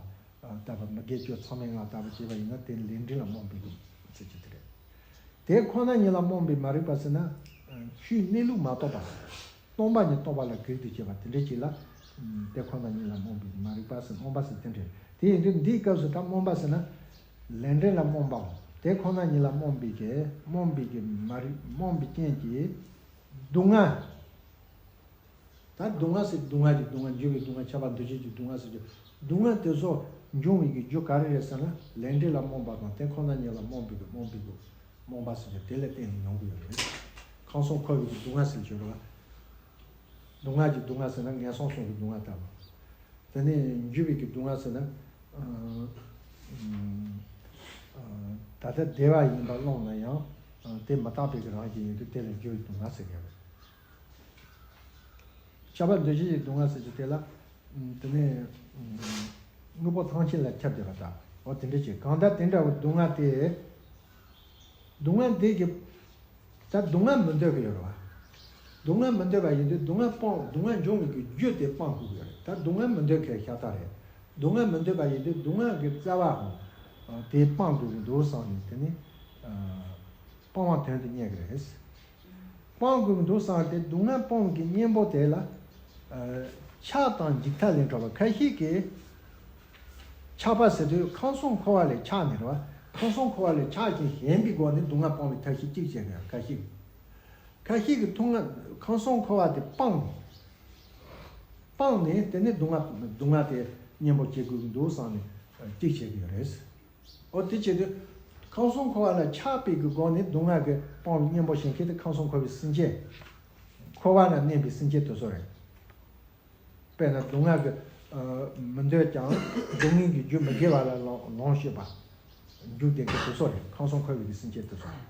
ལྟ་བུ་མི་དགེ་བཅུ་མཚམས་མེད་ལྔ་ལྟ་བུ་བྱས་པ་ཡིན་ན་དེ་ལས་འབྲས་ལ་རྨོངས་པའི་སྒོ་ཟེར་གྱི་དེ་རེད། དེ་ཁོ་ན་ཉིད་ལ་རྨོངས་པའི་མ་རིག་པ་ཟེར་ན། ཆོས་གནས་ལུགས་མ་རྟོགས་པ། སྟོང་པ་ཉིད་རྟོགས་པ་ལ་གེགས་དུ་བྱེད་པ་དེ་འདྲ་ཅིག་ལ། དེ་ཁོ་ན་ཉིད་ལ་རྨོངས་པའི་མ་རིག་པ་ཟེར་རྨོངས་པ་ཟེར་དེ་འདྲ་རེད། དེ་ཡིན་དུས་འདིའི་སྐབས་སུ་ད་རྨོངས་པ་ཟེར་ན། ལས་འབྲས་ལ་རྨོངས་པའམ་དེ་ཁོ་ན་ཉིད་ལ་རྨོངས་པའི་གི་རྨོངས་པའི་གི་མ་རིག་རྨོངས་པའི་རྐྱེན་གྱིས་སྡུག་བསྔལ། ད་སྡུག་བསྔལ་ཟེར་སྡུག་བསྔལ་གྱི་སྡུག་བསྔལ་འགྱུར་བའི་སྡུག་བསྔལ་ཁྱབ་པ་འདུ་བྱེད་ཀྱི་སྡུག་བསྔལ་ཟེར་གྱི་སྡུག་བསྔལ་དེ་ཚོ་འབྱུང་བའི་གི་རྒྱུ་ག་རེ་རེད་ཟེར་ན་ལས་འབྲས་ལ་རྨོངས་པ་དང་དེ་ཁོ་ན་ཉིད་ལ་རྨོངས་པའི་གི་རྨོངས་པའི་གི་རྨོངས་པ་ཟེར་གྱི་དེ་ལ་བརྟེན་ནས་ཡོང་གི་ཡོད་རེད། ཁམས་གསུམ་འཁོར་བའི་གི་སྡུག་བསྔལ་ཟེར་གྱི་རེད་བ། སྡུག་བསྔལ་གྱི་སྡུག་བསྔལ་ཟེར་ན་ངན་སོང་གསུམ་གྱི་སྡུག་བསྔལ་ལྟ་བུ། དེ་ནས་འགྱུར་བའི་གི་སྡུག་བསྔལ་ཟེར་ན། ད་ལྟ་བདེ་བ་ཡིན་པ་བླངས་ན་ཡང་དེ་མི་རྟག་པའི་གི་རང་བཞིན་ཡིན་དུས་དེ་ལ་འགྱུར་བའི་སྡུག་བསྔལ་ཟེར་གྱི་རེད། ཁྱབ་པ་འདུ་བྱེད་ཀྱི་སྡུག་བསྔལ་ཟེར་གྱི་དེ་ལ། དེ་ནས་དངོས་པོ་ཐམས་ཅད་ལ་ཁྱབ་བསྡད་པ་དང་འོ་དེ་འདྲ་བྱས་གང་ལྟར་དེ་འདྲ་བའི་སྡུག་བསྔལ་དེ། སྡུག་བསྔལ་དེ་གི་ད་སྡུག་བསྔལ་མི་འདོད་ཀྱི་ཡོད་རེད་བ། སྡུག་བསྔལ་མི་འདོད་པ་ཡིན་དུས་སྡུག་བསྔལ་སྤོང་སྡུག་བསྔལ་འབྱུང་བའི་གི་རྒྱུ་དེ་སྤང་དགོས་ཀྱི་ཡོད་རེད། ད་སྡུག་བསྔལ་མི་འདོད་མཁན་ཤ་སྟག་རེད། སྡུག་བསྔལ་མི་འདོད་པ་ཡིན་དུས་སྡུག་བསྔལ་གྱི་རྩ་བའང་དེ་སྤང་དགོས་ཀྱི་འདུག་བསམ་ནས་དེ་ནི་སྤང་བ་དོན་དུ་གཉེར་གྱི་རེད། སྤང་དགོས་ཀྱི་འདུག་བསམ་སྟེ་སྡུག་བསྔལ་སྤོང་གི་གཉེན་པོ་དེ་ལ། ཆགས་དང་འཇིགས་མཐའ་ལས་གྲོལ་བ་ཁ་ཤས་ཀྱིས། ཆགས་པ་ཟེར་དུས་ཁམས་གསུམ་འཁོར་བ་ལས་ཆགས་ནས་རེད་བ། ཁམས་གསུམ་འཁོར་བ་ལས་ཆགས་ཤིང་ཞེན་པའི་སྒོ་ནས་སྡུག་བསྔལ་སྤོང་བའི་ཐབས་ཤེས་གཅིག་བྱས་ནས་ཁ་ཤས་ཀྱིས། ཁ་ཤས་ཀྱིས་སྡུག་བསྔལ་ཁམས་གསུམ་འཁོར་བ་དེ་སྤངས་ནས། སྤངས་ནས་དེ་ནས་སྡུག་བསྔལ་སྡུག་བསྔལ་དེ་གཉེན་པོ་བྱེད་དགོས་ཀྱི་འདུག་བསམ་ནས་གཅིག་བྱེད་ཀྱི་ཡོད་རེད། འོ་དེ་བྱེད་དུས། ཁམས་གསུམ་འཁོར་བ་ལ་ཆགས་པའི་གི་སྒོ་ནས་སྡུག་བསྔལ་གྱི་སྤོང་བའི་གཉེན་པོ་བྱེད་མཁན་དེ་ཁམས་གསུམ་འཁོར་བའི་སེམས་ཅན། འཁོར་བ་ན་གནས་པའི་སེམས་ཅན་དེ་ཚོ་རེད། དཔེར་ན་སྡུག་བསྔལ་གྱི་མི་འདོད་ཀྱང་སྡུག་བསྔལ་གྱི་རྒྱུ་མི་དགེ་བ་ལ་ལོངས་ལོངས་སྤྱོད་པ། རྒྱུ་དེ་གི་དེ་ཚོ་རེད། ཁམས་གསུམ་འཁོར་བའི་གི་སེམས་ཅན་དེ་ཚོ་རེད།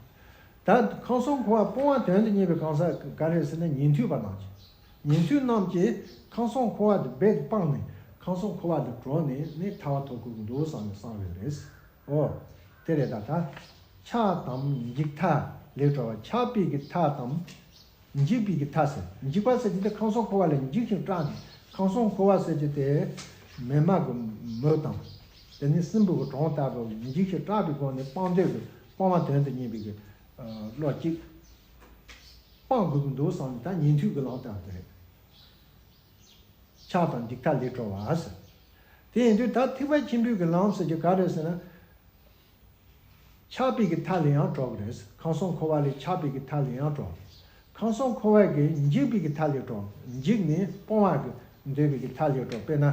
ད་ཁམས་གསུམ་འཁོར་བ་སྤོང་བ་དོན་དུ་གཉེར་བའི་གང་ཟག་ག་རེ་ཟེར་ན་ཉན་ཐོས་པ་རྣམས་ཀྱིས། ཉན་ཐོས་རྣམས་ཀྱིས་ཁམས་གསུམ་འཁོར་བ་དེ་རྦད་དེ་སྤངས་ནས་ཁམས་གསུམ་འཁོར་བ་དེ་གྲོལ་ནས་ནི་ཐར་པ་ཐོབ་དགོས་ཀྱི་འདུག་བསམ་ནས་གསུངས་ཡོད་རེད། འོ། དེ་རེད་ད་ད། ཆགས་དང་འཇིགས་མཐའ་ལས་གྲོལ་བ་ཆགས་པའི་གི་མཐའ་དང་། འཇིག་པའི་གི་མཐའ་ཟེར། འཇིག་པ་ཟེར་གྱི་དེ་ཁམས་གསུམ་འཁོར་བ་ལས་འཇིགས་ཤིང་སྐྲག་ནས། ཁམས་གསུམ་འཁོར་བ་ཟེར་གྱི་དེ་མི་སྨྲ་གི་མོ་དང་། དེ་ནི་སྲིན་པོ་གི་གྲོང་ལྟ་བུ་འཇིགས་ཤིང་སྐྲག་པའི་སྒོ་ནས་སྤང་འདོད་ཀྱི་སྤོང་བ་དོན་དུ་གཉེར་བའི་གི་ཨ་བློ་གཅིག་སྤང་དགོས་ཀྱི་འདུག་བསམ་ནས། ད་ཉན་ཐོས་ཀྱི་ལམ་ལྟ་བུ་དེ་རེད། ཆགས་དང་འཇིགས་མཐའ་ལས་གྲོལ་བ་ཟེར། དེ་ཡིན་དུས་ད་ཐེག་པ་ཆེན་པོའི་གི་ལམ་ཟེར་གྱི་ག་རེ་ཟེར་ན། ཆགས་པའི་གི་མཐའ་ལས་ཡང་གྲོལ་གི་རེད། ཁམས་གསུམ་འཁོར་བ་ལས་ཆགས་པའི་གི་མཐའ་ལས་ཡང་གྲོལ། ཁམས་གསུམ་འཁོར་བ་གི་འཇིགས་པའི་གི་མཐའ་ལས་གྲོལ། འཇིགས་ནས་སྤོང་བ་གི་འདོད་པའི་གི་མཐའ་ལས་གྲོལ། དཔེར་ན། ཨ་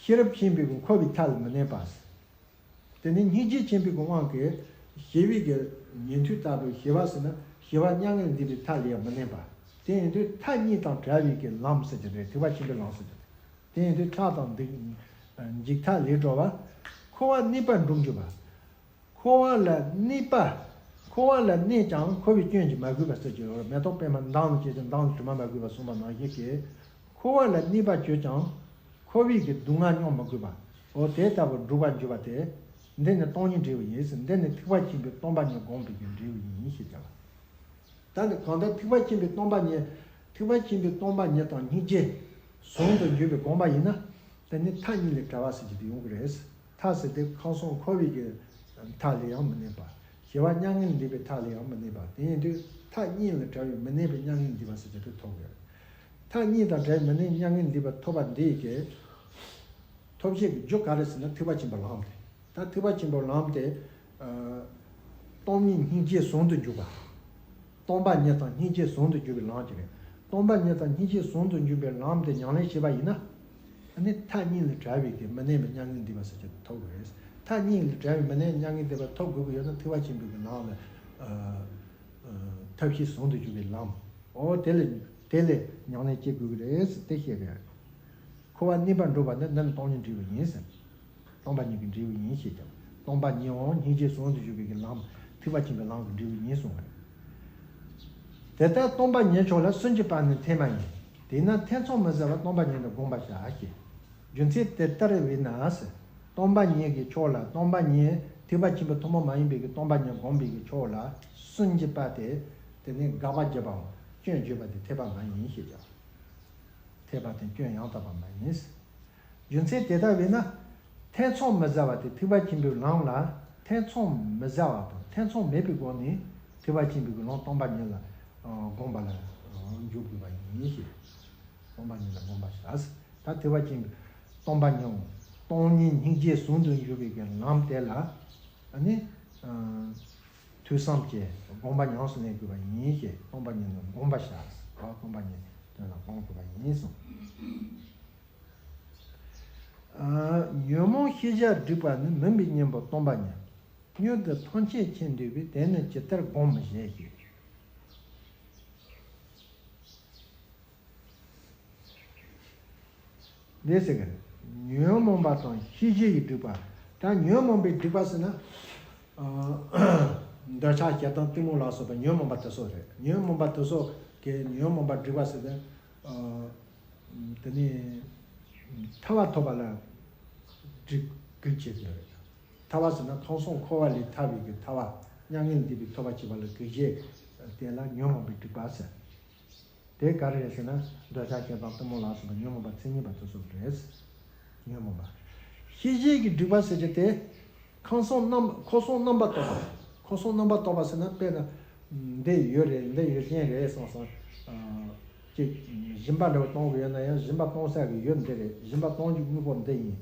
ཤེས་རབ་ཆེན་པོའི་གི་འཁོར་བའི་མཐའ་ལས་མི་གནས་པ། དེ་ནི་སྙིང་རྗེ་ཆེན་པོའི་གི་དབང་གིས་ཞི་བའི་གི་ཉན་ཐོས་ལྟ་བུའི་ཞི་བ་ཟེར་ན་ཞི་བ་མྱ་ངན་ལས་འདས་པའི་མཐའ་ལས་ཡང་མི་གནས་པ། དེ་ཡིན་དུས་མཐའ་གཉིས་དང་བྲལ་བའི་གི་ལམ་ཟེར་གྱི་རེད། ཐེག་པ་ཆེན་པོའི་ལམ་ཟེར་གྱི་རེད། དེ་ཡིན་དུས་ཆགས་དང་འཇིགས་མཐའ་ལས་གྲོལ་བ། འཁོར་བ་གནས་པར་འགྲོ་འགྱུར་བ། འཁོར་བ་ལ་གནས་པ། འཁོར་བ་ལ་གནས་ཀྱང་འཁོར་བའི་སྐྱོན་གྱིས་མ་གོས་པ་ཟེར་གྱི་ཡོད་རེད། མེ་ཏོག་པདྨ་མདངས་ལ་སྐྱེས་ཀྱང་མདངས་ལ་དྲི་མ་མ་གོས་པ་གསུངས་པ་ནང་བཞིན་གྱི། འཁོར་བ་ལ་གནས་པ་གྱུར་ཀྱང་འཁོར་བའི་གི་སྡུག་བསྔལ་མྱོང་མ་དགོས་པ། འོ་དེ་ལྟ་བུར་འགྲོ་བར་འགྱུར་བ་དེ། འདི་ནི་སྟོང་ཉིད་འབྲས་བུ་ཡིན་ཟེར། འདི་ནི་ཐེག་པ་ཆེན་པོའི་སྟོང་པ་ཉིད་བསྒོམས་པའི་གི་འབྲས་བུ་ཡིན་ཞེས་བྱ་བ། ད་ནི་གང་ལྟར་ཐེག་པ་ཆེན་པོའི་སྟོང་པ་ཉིད། ཐེག་པ་ཆེན་པོའི་སྟོང་པ་ཉིད་དང་སྙིང་རྗེ་ཟུང་དུ་འཇུག་པའི་དགོངས་པ་ཡིན་ན། དེ་ནི་མཐའ་གཉིས་ལས་བྲལ་བ་ཟེར་གྱི་དེ་ཡོང་གི་རེད། མཐའ་ཟེར་དེ་ཁམས་གསུམ་འཁོར་བའི་གི་མཐའ་ལས་ཡང་མི་གནས་པ། ཞི་བ་མྱ་ངན་ལས་འདས་པའི་མཐའ་ལས་ཡང་མི་གནས་པ། དེ་ཡིན་དུས་མཐའ་གཉིས་ལས་བྲལ་བའི་མི་གནས་པའི་མྱ་ངན་ལས་འདས་པ་ཟེར་གྱི་དེ་ཐོབ་དགོས། མཐའ་གཉིས་དང་བྲལ་བའི་མི་གནས་མྱ་ངན་ལས་འདས་པ་ཐོབ་པ་འདི་ཡི་གི་ཐོབ་བྱེད་ཀྱི་རྒྱུ་ག་རེ་ཟེར་ན་ཐེག་པ་ཆེན་པོའི་ལམ་དེ། ད་ཐེག་པ་ཆེན་པོའི་ལམ་དེ། ཨ། སྟོང་ཉིད་སྙིང་རྗེ་ཟུང་དུ་འཇུག་པ། སྟོང་པ་ཉིད་དང་སྙིང་རྗེ་ཟུང་དུ་འཇུག་པའི་ལམ་ཅིག་རེད། སྟོང་པ་ཉིད་དང་སྙིང་རྗེ་ཟུང་དུ་འཇུག་པའི་ལམ་དེ་ཉམས་ལེན་བྱས་པ་ཡིན་ན། ཨ་ནི་མཐའ་གཉིས་ལས་བྲལ་བའི་གི་མི་གནས་པའི་མྱ་ངན་འདས་པ་ཟེར་གྱི་ཐོབ་དགོས་རེད། མཐའ་གཉིས་ལས་བྲལ་བའི་མི་གནས་མྱ་ངན་འདས་པ་ཐོབ་དགོས་ཀྱི་ཡོད་ན་ཐེག་པ་ཆེན་པོའི་གི་ལམ་ལ། ཨ། ཨ། ཐབས་ཤེས་ཟུང་དུ་འཇུག་པའི་ལམ། འོ་དེ་ལས་དེ་ལས་ཉམས་ལེན་བྱེད་དགོས་ཀྱི་རེད་ཟེར་དེ་བཤད་པ་རེད། འཁོར་བ་གནས་པར་འགྲོ་བ་ནི་འདི་ནི་སྟོང་ཉིད་འབྲས་བུ་ཡིན་ཟེར། སྟོང་པ་ཉིད་ཀྱི་འབྲས་བུ་ཡིན་ཞེས་ཀྱང་། སྟོང་པ་ཉིད་འོང་སྙིང་རྗེ་ཟུང་དུ་འཇུག་པའི་གི་ལམ། ཐེག་པ་ཆེན་པོའི་ལམ་གྱི་འབྲས་བུ་ཡིན་གསུངས་པ་རེད། དེ་ལྟར་སྟོང་པ་ཉིད་མཆོག་ལ་སུན་འབྱིན་པ་ནི་ཐེག་མ་ཡིན། དེས་ན་ཐེ་ཚོམ་མི་ཟ་བར་སྟོང་པ་ཉིད་དུ་བསྒོམ་པར་བྱ་ཞེས། རྒྱུ་མཚན་དེ་ལྟར་བས་ན་ཟེར། སྟོང་པ་ཉིད་ཀྱི་ཕྱོགས་ལ་སྟོང་པ་ཉིད་ཐེག་པ་ཆེན་པོའི་ཐུན་མོང་མ་ཡིན་པའི་གི་སྟོང་པ་ཉིད་བསྒོམ་པའི་གི་ཕྱོགས་ལ་སུན་འབྱིན་པ་དེ། དེ་ནི་དགག་པ་བརྒྱབ་པའམ་སྐྱོན་བརྗོད་པ་དེ་འཐད་པ་མ་ཡིན་ཞེས་ཀྱང་། འཐད་པ་དེ་སྐྱོན་ཡང་དག་པ་མ་ཡིན། རྒྱུ་མཚན་དེ་ལྟར་བས་ན། ཐེ་ཚོམ་མི་ཟ་བ་དེ་ཐེག་པ་ཆེན་པོའི་ལམ་ལ་ཐེ་ཚོམ་མི་ཟ་བ་དང་ཐེ་ཚོམ་མེད་པའི་སྒོ་ནས་ཐེག་པ་ཆེན་པོའི་གི་ལམ་སྟོང་པ་ཉིད་ལ་ཨ་བསྒོམ་པ་ལ་ཨ་འཇུག་དགོས་པ་ཡིན་ཞེས། སྟོང་པ་ཉིད་ལ་བསྒོམ་པར་བྱ། ད་ཐེག་པ་ཆེན་པོའི་སྟོང་པ་ཉིད་སྟོང་ཉིད་སྙིང་རྗེ་ཟུང་དུ་འཇུག་པའི་གི་ལམ་དེ་ལ་ཨ་ནི་ཨ་ཐོས་བསམ་གྱི་སྒོམ་པ་ཉམས་སུ་ལེན་དགོས་པ་ཡིན་ཞེས་སྟོང་པ་ཉིད་ལ་བསྒོམ་པར་བྱ། སྟོང་པ་ཉིད་དོན་ལ་བསྒོམ་དགོས་པ་ཡིན་གསུངས། ཨ། ཉོན་མོངས་ཤེས་བྱ་སྒྲིབ་པ་ནི་མུན་པའི་གཉེན་པོ་སྟོང་པ་ཉིད། མྱུར་དུ་ཐམས་ཅད་མཁྱེན་འདོད་པས། དེ་ནི་ཇི་ལྟར་བསྒོམ་ཞེས་ཞུས། འདི་ཟེར་གི་རེད། ཉོན་མོངས་པ་དང་ཤེས་བྱའི་སྒྲིབ་པ། ད་ཉོན་མོངས་པའི་སྒྲིབ་པ་ཟེར་ན། ཨ། འདོད་ཆགས་ཞེ་སྡང་གཏི་མུག་ལ་སོགས་པའི་ཉོན་མོངས་པ་དེ་ཚོ་རེད། ཉོན་མོངས་པ་དེ་ཚོ་གི་ཉོན་མོངས་པ་སྒྲིབ་པ་ཟེར་ཏེ། ཨ། དེ་ནས་ཐར་པ་ཐོབ་པ་ལ་སྒྲིབ་སྒྲིབ་བྱེད་ཀྱི་རེད། ཐར་པ་ཟེར་ན་ཁམས་གསུམ་འཁོར་བ་ལས་ཐར་བའི་གི་ཐར་པ། མྱ་ངན་ལས་འདས་པའི་ཐོབ་པ་བྱེད་པ་ལ་སྒྲིབ་བྱེད་དེ་ལ་ཉོན་མོངས་པའི་སྒྲིབ་པ་ཟེར། དེ་ག་རེ་རེད་ཟེར་ན་འདོད་ཆགས་ཞེ་སྡང་གཏི་མུག་ལ་སོགས་པའི་ཉོན་མོངས་པ་མཚན་ཉིད་པ་དེ་ཚོ་རེད། ཉོན་མོངས་པ། ཤེས་བྱའི་གི་སྒྲིབ་པ་ཟེར་གྱི་དེ། ཁམས་གསུམ་རྣམ་ཁམས་གསུམ་རྣམ་པར་རྟོག་པ། ཁམས་གསུམ་རྣམ་པར་རྟོག་པ་ཟེར་ན་དཔེར་ན། འདི་ཡོད་རེད་འདི་ཡོད་མཁན་རེད་བསམ་བསམ། ཨ། ཅིག་སྦྱིན་པ་འདྲ་བོ་གཏོང་གི་ཡོད་ན་ཡང་སྦྱིན་པ་གཏོང་ས་གི་ཡོད་འདི་རེད། སྦྱིན་པ་གཏོང་རྒྱུ་དངོས་པོ་འདི་ཡིན།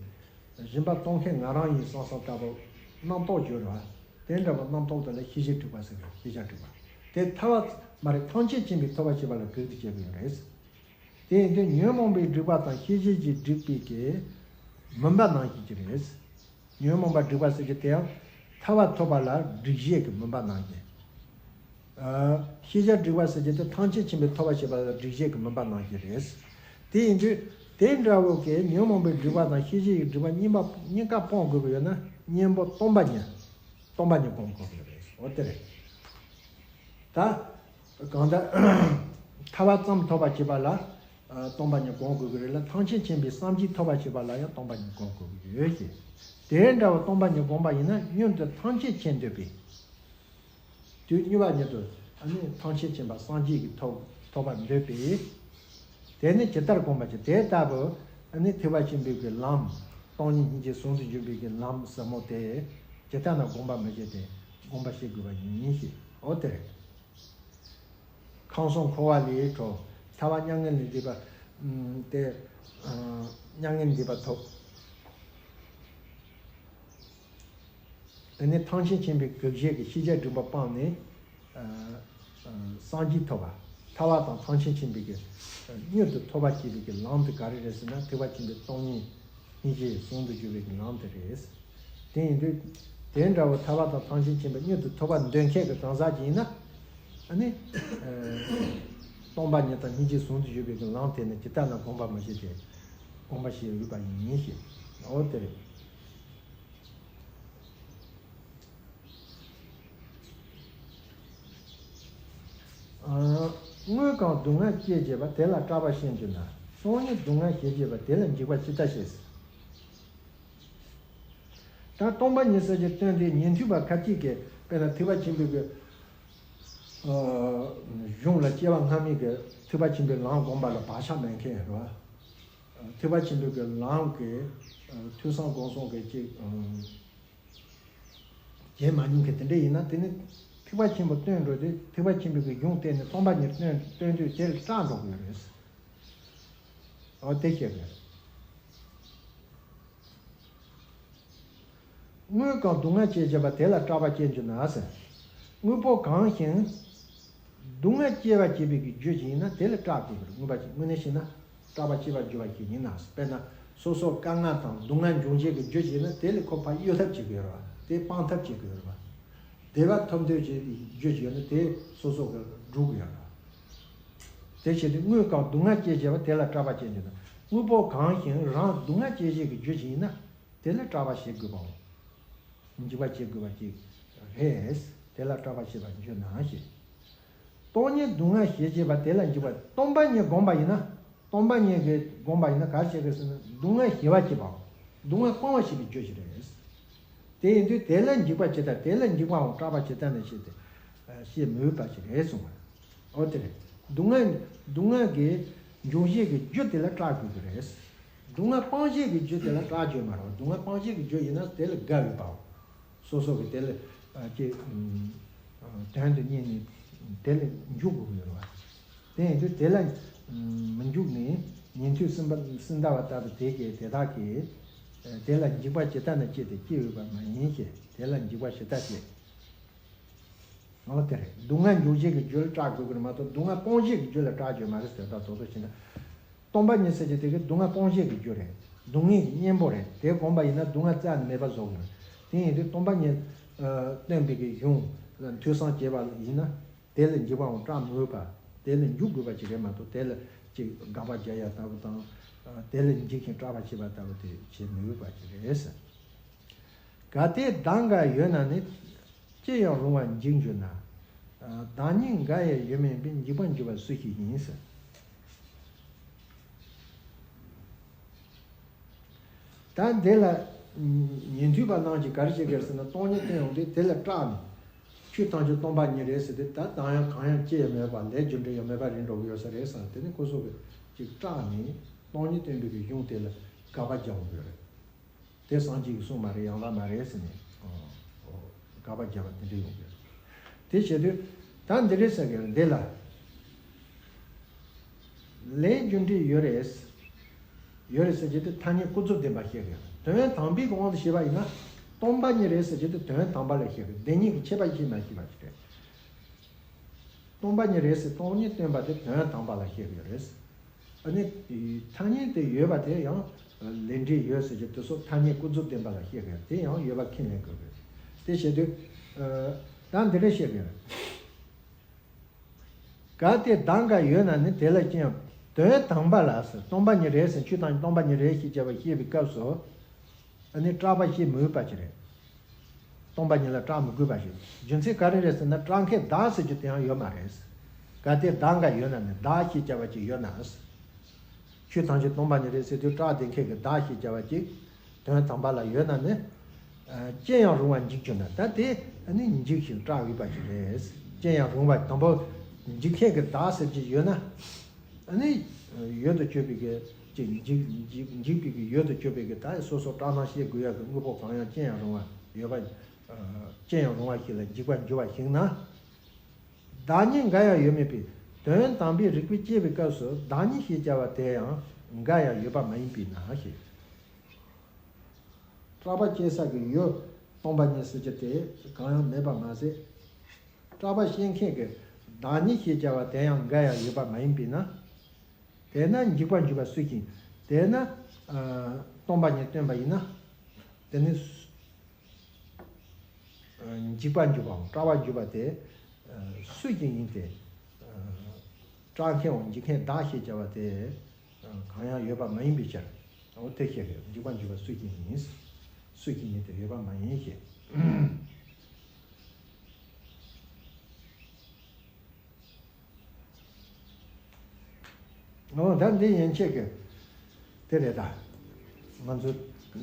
སྦྱིན་པ་གཏོང་མཁན་ང་རང་ཡིན་བསམ་བསམ་ལྟ་བུ་རྣམ་རྟོག་ཡོད་རེད་བ། དེ་འདྲ་བ་རྣམ་རྟོག་དེ་ལ་ཤེས་བྱའི་སྒྲིབ་པ་ཟེར་གི་རེད། ཤེས་བྱ་སྒྲིབ་པ། དེ་ཐར་པ་མ་རེད། ཐམས་ཅད་མཁྱེན་པའི་ཐོབ་པ་བྱེད་པ་ལ་གེགས་དུ་བྱེད་ཀྱི་ཡོད་རེད། དེ་ཡིན་དུས་ཉོན་མོངས་པའི་སྒྲིབ་པ་དང་ཤེས་བྱའི་སྒྲིབ་པའི་གི་མུན་པ་ནང་བཞིན་གྱི་རེད། ཉོན་མོངས་པ་སྒྲིབ་པ་ཟེར་གྱི་དེ་ཡང་ཐར་པ་ཐོབ་པ་ལ་སྒྲིབ་བྱེད་ཀྱི་མུན་པ་ནང་བཞིན། ཨ། ཤེས་བྱ་སྒྲིབ་པ་ཟེར་གྱི་དེ་ཐམས་ཅད་མཁྱེན་པའི་ཐོབ་པ་བྱེད་པ་ལ་སྒྲིབ་བྱེད་ཀྱི་མུན་པ་ནང་བཞིན་རེད། དེ་ཡིན་དུས་དེ་འདྲ་བོ་གི་ཉོན་མོངས་པའི་སྒྲིབ་པ་དང་ཤེས་བྱའི་སྒྲིབ་པ་གཉིས་པ་གཉིས་ཀ་སྤོང་དགོས་པ་ཡོད་ན་གཉེན་པོ་སྟོང་པ་ཉིད། སྟོང་པ་ཉིད་སྒོམ་དགོས་ཀྱི་རེད། འོ་དེ་རེད། ད་གང་ལྟར་ཐར་པ་ཙམ་ཐོབ་པ་བྱེད་པ་ལ་ཨ་སྟོང་པ་ཉིད་སྒོམ་དགོས་ཀྱི་རེད་ལ། ཐམས་ཅད་མཁྱེན་པའི་སངས་རྒྱས་ཐོབ་པ་བྱེད་པ་ལ་ཡང་སྟོང་པ་ཉིད་སྒོམ་དགོས་ཀྱི་ཡོད་ཅེས། དེ་འདྲ་བ་སྟོང་པ་ཉིད་སྒོམ་པ་ཡིན་ན་མྱུར་དུ་ཐམས་ཅད་མཁྱེན་འདོད་པས། དུས་གཉིས་པ་ཉིད་དུ་ ནི་ཐམས་ཅད་མཁྱེན་པ་སངས་རྒྱས་ཀྱི་ཐོབ་ཐོབ་པར་འདོད་པས། དེ་ནི་ཇི་ལྟར་བསྒོམ་པར་བྱ། དེ་ལྟ་བུ་ནི་ཐེག་པ་ཆེན་པོའི་གི་ལམ། སྟོང་ཉིད་སྙིང་རྗེ་ཟུང་དུ་འཇུག་པའི་གི་ལམ་ཟབ་མོ་དེ་ཇི་ལྟར་ན་བསྒོམ་པར་མི་བྱེད་དེ་བསྒོམ་པར་བྱེད་དགོས་པ་ཡིན་ཞེས། འོ་དེ་རེད། ཁམས་གསུམ་འཁོར་བ་ལས་གྲོལ། ཐར་པ་མྱ་ངན་ལས་འདས་པ། ཨུམ། དེ། ཨ། མྱ་ངན་འདས་པ་ཐོབ། དེ་ནས་ཐམས་ཅད་མཁྱེན་པའི་གུས་ཞབས་ཀྱི་ཤེས་བྱ་སྒྲིབ་པ་སྤངས་ནས། ཨ། ཨ། སངས་རྒྱས་ཐོབ་པ། ཐར་པ་དང་ཐམས་ཅད་མཁྱེན་པའི་གི་མྱུར་དུ་ཐོབ་པ་བྱེད་པའི་གི་ལམ་དེ་ག་རེ་རེད་ཟེར་ན། ཐེག་པ་ཆེན་པོའི་སྟོང་ཉིད་སྙིང་རྗེ་ཟུང་དུ་འཇུག་པའི་གི་ལམ་དེ་རེད། དེ་ཡིན་དུས། དེ་འདྲ་བོ་ཐར་པ་དང་ཐམས་ཅད་མཁྱེན་པ་མྱུར་དུ་ཐོབ་པར་འདོད་མཁན་གྱི་གང་ཟག་ཅིག་ཡིན་ན། ཨ་ནི། ཨ། སྟོང་པ་ཉིད་དང་སྙིང་རྗེ་ཟུང་དུ་འཇུག་པའི་གི་ལམ་དེ་ནི་ཇི་ལྟར་ན་བསྒོམ་པར་མི་བྱེད་དེ། བསྒོམ་པར་བྱེད་འོས་པ་ཡིན་ཞེས། འོ་དེ་རེད། ཨ། དངོས་གང་སྡུག་བསྔལ་སྐྱེད་བྱེད་པ། དེ་ལ་སྐྲག་པ་ཞེས་བརྗོད་ན། སྟོང་ཉིད་སྡུག་བསྔལ་སྐྱེད་བྱེད་པ། དེ་ལ་འཇིགས་པ་ཇི་ལྟར་བྱེད། ད་སྟོང་པ་ཉིད་ཟེར་གྱི་དོན་དེ་ཉན་ཐོས་པ་ཁ་ཅིག་གིས་དཔེར་ན་ཐེག་པ་ཆེན་པོའི་གི། ཨ། གཞུང་ལ་སྐྱེ་བ་སྔ་མའི་གི་ཐེག་པ་ཆེན་པོའི་ལམ་བསྒོམ་པ་ལ་བག་ཆགས་མེད་མཁན་རེད་བ། ཐེག་པ་ཆེན་པོའི་གི་ལམ་གི། ཨ། ཐོས་བསམ་སྒོམ་གསུམ་གི་ཅིག། ཨ། བྱེད་མ་མྱོང་མཁན་དེ་འདྲ་ཡིན་ན། དེ་ནི་ཐེག་པ་ཆེན་པོ་སྟོན་འགྲོ་དུས། ཐེག་པ་ཆེན་པོའི་གི་གཞུང་བལྟས་ནས་སྟོང་པ་ཉིད་སྟོན་སྟོན་དུས་དེ་ལ་སྐྲག་འགྲོ་གི་ཡོད་རེད། འོ་དེ་བཤད་དགོས། དངོས་གང་སྡུག་བསྔལ་སྐྱེད་བྱེད་པ། དེ་ལ་སྐྲག་པ་ཅི་འགྱུར་ན་ཟེར། དངོས་པོ་གང་ཞིག་སྡུག་བསྔལ་སྐྱེད་པར་བྱེད་པའི་གི་རྒྱུ་ཞིག་ཡིན་ན་དེ་ལ་སྐྲག་དགོས་པ་རེད། དངོས་པོ་ཞིག་དངོས་གནས་བྱས་ན་སྐྲག་པ་སྐྱེད་པར་འགྱུར་བ་ཞིག་ཡིན་ན། དཔེར་ན་སོ་སོ་དཀའ་ངལ་དང་སྡུག་བསྔལ་འབྱུང་བྱེད་ཀྱི་རྒྱུ་ཞིག་ཡིན་ན་དེ་ལས་ཁོ་ཕར་གཡོལ་ཐབས་བྱེད་དགོས་རེད་བ། དེ་སྤང་ཐབས་བྱེད་དགོས་རེད་བ། བདེ་བ་ཐོབ་འདོད་ཀྱི་རྒྱུ་ཞིག་ཡོད་ན་དེ་སོ་སོ་གིས་སྒྲུབ་དགོས་རེད་བ། དེ་བྱས་ཏེ་དངོས་གང་སྡུག་བསྔལ་སྐྱེད་བྱེད་པ། དེ་ལ་སྐྲག་པ་ཅི་འགྱུར་ན། དངོས་པོ་གང་ཞིག་རང་སྡུག་བསྔལ་སྐྱེད་བྱེད་ཀྱི་རྒྱུ་ཞིག་ཡིན་ན། དེ་ལ་སྐྲག་པ་བྱེད་དགོས་པའོ། འཇིགས་པ་བྱེད་དགོས་པ་ཅིག་རེད། དེ་ལ་སྐྲག་པ་བྱེད་པར་འགྱུར་ན་ཞེས། སྟོང་ཉིད་སྡུག་བསྔལ་ཞེས་བྱ་བ་དེ་ལ་འཇིགས་པ། སྟོང་པ་ཉིད་བསྒོམ་པ་ཡིན་ན། སྟོང་པ་ཉིད་ཀྱི་བསྒོམ་པ་ཡིན་ན་ག་རེ་བྱེད་དགོས་ཟེར་ན། སྡུག་བསྔལ་ཞི་བར་བྱེད་པའོ། སྡུག་བསྔལ་སྤང་བར་བྱེད་པའི་རྒྱུ་ཞིག་རེད། དེ་ཡིན་དུས་དེ་ལ་འཇིགས་པ་ཇི་ལྟར། དེ་ལ་འཇིགས་པའང་སྐྲག་པ་ཇི་ལྟར་ན་ཞེས་ཏེ། བཤད་མི་འོས་པ་ཞིག་རེད་གསུངས་པ། འོ་དེ་རེད། སྡུག་བསྔལ་སྡུག་བསྔལ་གྱི་འབྱུང་བྱེད་ཀྱི་རྒྱུ་དེ་ལ་སྐྲག་དགོས་ཀྱི་རེད། སྡུག་བསྔལ་སྤང་བྱེད་ཀྱི་རྒྱུ་དེ་ལ་སྐྲག་རྒྱུ་མ་རེད། སྡུག་བསྔལ་སྤང་བྱེད་ཀྱི་རྒྱུ་ཡིན་ན་དེ་ལ་དགའ་འོས་པའོ། སོ་སོ་གི་དེ་ལ་ཨ་ཅེ་ཨ་དོན་དུ་གཉེར་ནས་དེ་ལ་འཇུག་དགོས་ཀྱི་ཡོད་རེད་བ། དེ་ཡིན་དུས་དེ་ལ་ཨ་མི་འཇུག་ནས་ཉན་ཐོས་སུམ་པ་སུ་འདྲ་བ་ལྟ་བུ་དེ་གིས་དེ་དག་གིས་ཨ་དེ་ལ་འཇིགས་པ་ཇི་ལྟར་ན་སྐྱེད་དེ་སྐྱེ་འོས་པ་མ་ཡིན་ཞེས། དེ་ལ་འཇིགས་པ་ཇི་ལྟར་སྐྱེད། འོ་དེ་རེད། སྡུག་བསྔལ་འབྱུང་བྱེད་ཀྱི་རྒྱུ་ལ་སྐྲག་དགོས་ཀྱི་རེད་མ་གཏོགས་སྡུག་བསྔལ་སྤོང་བྱེད་ཀྱི་རྒྱུ་ལ་སྐྲག་རྒྱུ་མ་རེད་ཟེར། ད་དོ་དོ་བྱས་ན། སྟོང་པ་ཉིད་ཟེར་གྱི་དེ་གི་སྡུག་བསྔལ་སྤོང་བྱེད་ཀྱི་རྒྱུ་རེད། སྡུག་བསྔལ་གྱི་གཉེན་པོ་རེད། དེ་བསྒོམ་པ་ཡིན་ན་སྡུག་བསྔལ་རྩ་ནས་མེད་པ་བཟོ་གི་རེད། དེ་ཡིན་དུས་སྟོང་པ་ཉིད་ཨ་སྟོན་པའི་གི་གཞུང་ལ་ཐོས་བསམ་བྱས་པ་ཡིན་ན་དེ་ལ་འཇིགས་པའང་སྐྲག་མི་འོས་པ། དེ་ལ་འཇུག་དགོས་པ་ཅིག་རེད་མ་གཏོགས་དེ་ལ་ཅིག་དགག་པ་རྒྱག་ཡ་ལྟ་བུ་དང་། ཨ་དེ་ལ་འཇིགས་ཤིང་སྐྲག་པ་བྱེད་པ་ལྟ་བུ་དེ་བྱེད་མི་འོས་པ་ཅིག་རེད་ཟེར། གལ་ཏེ་བདག་འགའ་ཡོད་ན་ནི། ཅི་ཡང་རུང་བར་འཇིགས་འགྱུར་ན། བདག་ཉིད་འགའ་ཡང་ཡོད་མིན་པས། འཇིགས་པར་འགྱུར་བ་སུ་ཞིག་ཡིན་ཟེར། ད་འདི་ལ་ཉན་ཐོས་པ་རྣམས་ཀྱིས་ག་རེ་བྱེད་ཀྱི་རེད་ཟེར་ན། སྟོང་ཉིད་བསྟན་ཡོང་དུས་དེ་ལ་སྐྲག་ནས། ཆོས་ཐམས་ཅད་སྟོང་པ་ཉིད་རེད་ཟེར་དུས། ད་གང་ཡང་གང་ཡང་ཅི་ཡང་མེད་པ། ལས་རྒྱུ་འབྲས་ཡང་མེད་པ་རེད་འགྲོ་གི་ཡོད་ས་རེད་བསམ། དེ་ནི་ཁོ་ཚོ་གིས་ཅིག་སྐྲག་ནས་སྟོང་ཉིད་བསྟན་པའི་གི་གཞུང་དེ་ལ་དགག་པ་རྒྱག་འོང་གི་རེད། དེ་སངས་རྒྱས་ཀྱི་གསུང་མ་རེད། ཡན་ལག་མ་རེད་ཟེར་ནས། ཨོ། དགག་པ་རྒྱབ་པ་དེ་འདྲ་ཡོང་གི་རེད། དེ་བྱེད་དུས་ད་འདི་རེད་ཟེར་གི་རེད། འདི་ལ་ལས་རྒྱུ་འབྲས་ཡོད་རེད། ཡོད་རེད་ཟེར་གྱི་དེ་ཐ་སྙད་ཀུན་རྫོབ་བདེན་པ་བཤད་གི་རེད། དོན་དམ་པའི་གི་དབང་དུ་བྱས་པ་ཡིན་ན། སྟོང་པ་ཉིད་རེད་ཟེར་གྱི་དེ་དོན་དམ་པ་ལ་བཤད་གི་རེད། བདེན་གཉིས་ཀྱི་ཁྱད་པར་ཤེས་མ་ཤེས་པ་ཞིག་རེད། སྟོང་པ་ཉིད་རེད་ཟེར། སྟོང་ཉིད་སྟོན་པ་དེ་དོན་དམ་པ་ལ་བཤད་ཀྱི་རེད། ཨ་ནི་ཐ་སྙད་དེ་ཡོད་པ་དེ་ཡང་ལས་འབྲས་ཡོད་ཟེར་གྱི་དེ་སོགས་ཐ་སྙད་ཀུན་རྫོབ་བདེན་པ་ལ་བཤད་ཀྱི་རེད། དེ་ཡང་ཡོད་པ་ཁས་ལེན་དགོས་རེད། དེ་བྱེད་དུས་ཨ་ད་འདི་འདྲ་བཤད་ཀྱི་རེད། གལ་ཏེ་བདག་འགའ་ཡོད་ན་ནི། དེ་ལ་ཅི་ཡང་དོན་དམ་པ་ལ་ཟེར། སྟོང་པ་ཉིད་རེད་ཟེར། ཆོས་ཐམས་ཅད་སྟོང་པ་ཉིད་རེད་ཞེས་བྱ་བ་བཤད་པའི་སྐབས་སུ། ཨ་ནི་སྐྲག་པ་བྱེད་མི་འོས་པ་ཅིག་རེད། སྟོང་པ་ཉིད་ལ་སྐྲག་མི་དགོས་པ་ཞིག་རྒྱུ་མཚན་ག་རེ་རེད་ཟེར་ན། སྐྲག་མཁན་བདག་ཟེར་རྒྱུ་དེ་ཡང་ཡོད་མ་རེད། གལ་ཏེ་བདག་འགའ་ཡོད་ན་ནི། བདག་ཞེས་བྱ་བ་ཅིག་ཡོད་ན། ཆོས་ཐམས་ཅད་སྟོང་པ་ཉིད་རེད་ཟེར་དུས་སྐྲག་བསྡད་མཁན་གྱི་བདག་ཞེས་བྱ་བ་ཅིག་དོན་དམ་པ་ལ་ཡོད་ན་ནི། ཨ་ཅི་ཡང་རུང་བར་འཇིགས་འགྱུར་ན། ད་དེ་ཨ་ནི་འཇིགས་ཤིང་སྐྲག་འོས་པ་ཞིག་རེད། སྐྱེ་ཡང་རུང་བ། དང་པོ་འཇིག་མཁན་གྱི་བདག་ཟེར་གྱི་ཡོད་ན། ཨ་ནི་ཡོད་དུ་གྱུར་པའི་གི་ཅིག་འཇིག་འཇིག་འཇིག་པའི་གི་ཡོད་དུ་གྱུར་པའི་གི་ད་སོ་སོ་སྐྲག་སྣང་སྐྱེ་དགོས་ཡག་གི་དངོས་པོ་གང་ཡང་སྐྱེ་ཡང་རུང་བ་ཡོད་པ། སྐྱེ་ཡང་རུང་བ་ཞིག་ལ་འཇིག་པར་འགྱུར་བ་ཞིག་ན། བདག་ཉིད་འགའ་ཡང་ཡོད་མིན་པས། དོན་དམ་པའི་རིགས་པས་དཔྱད་པའི་སྐབས་སུ་བདག་ཉིད་ཞེས་བྱ་བ་དེ་ཡང་འགའ་ཡང་ཡོད་པ་མ་ཡིན་པས་ན་ཞེས། སྐྲག་པ་སྐྱེ་ས་གི་ཡུལ་སྟོང་པ་ཉིད་ཟེར་རྒྱུ་དེ་གང་ཡང་མེད་པ་མ་ཟད། སྐྲག་པ་སྐྱེ་མཁན་གྱི་བདག་ཉིད་ཞེས་བྱ་བ་དེ་ཡང་འགའ་ཡང་ཡོད་པ་མ་ཡིན་པས་ན། དེས་ན་འཇིག་པར་འགྱུར་བ་སུ་ཡིན། དེས་ན་ཨ་སྟོང་པ་ཉིད་སྟོན་པ་ཡིན་ན། དེ་ནི་འཇིག་པར་འགྱུར་བའམ་སྐྲག་པར་འགྱུར་བ་དེ་སུ་ཡིན་ཡིན་ཏེ། སྐྲག་མཁན་འོང་འཇིག་མཁན་བདག་ཞེས་བྱ་བ་དེ་གང་ཡང་ཡོད་པ་མ་ཡིན་པའི་ཕྱིར། འོ་དེ་བཤད་པས་འཇིག་པར་འགྱུར་བ་སུ་ཡིན་ཡིན། སུ་ཡིན་ཡིན་ཏེ་ཡོད་པ་མ་ཡིན་ཞེས། འོ་ད་འདི་ཡན་ཆད་ཀྱི་དེ་རེད་ད། ང་ཚོ་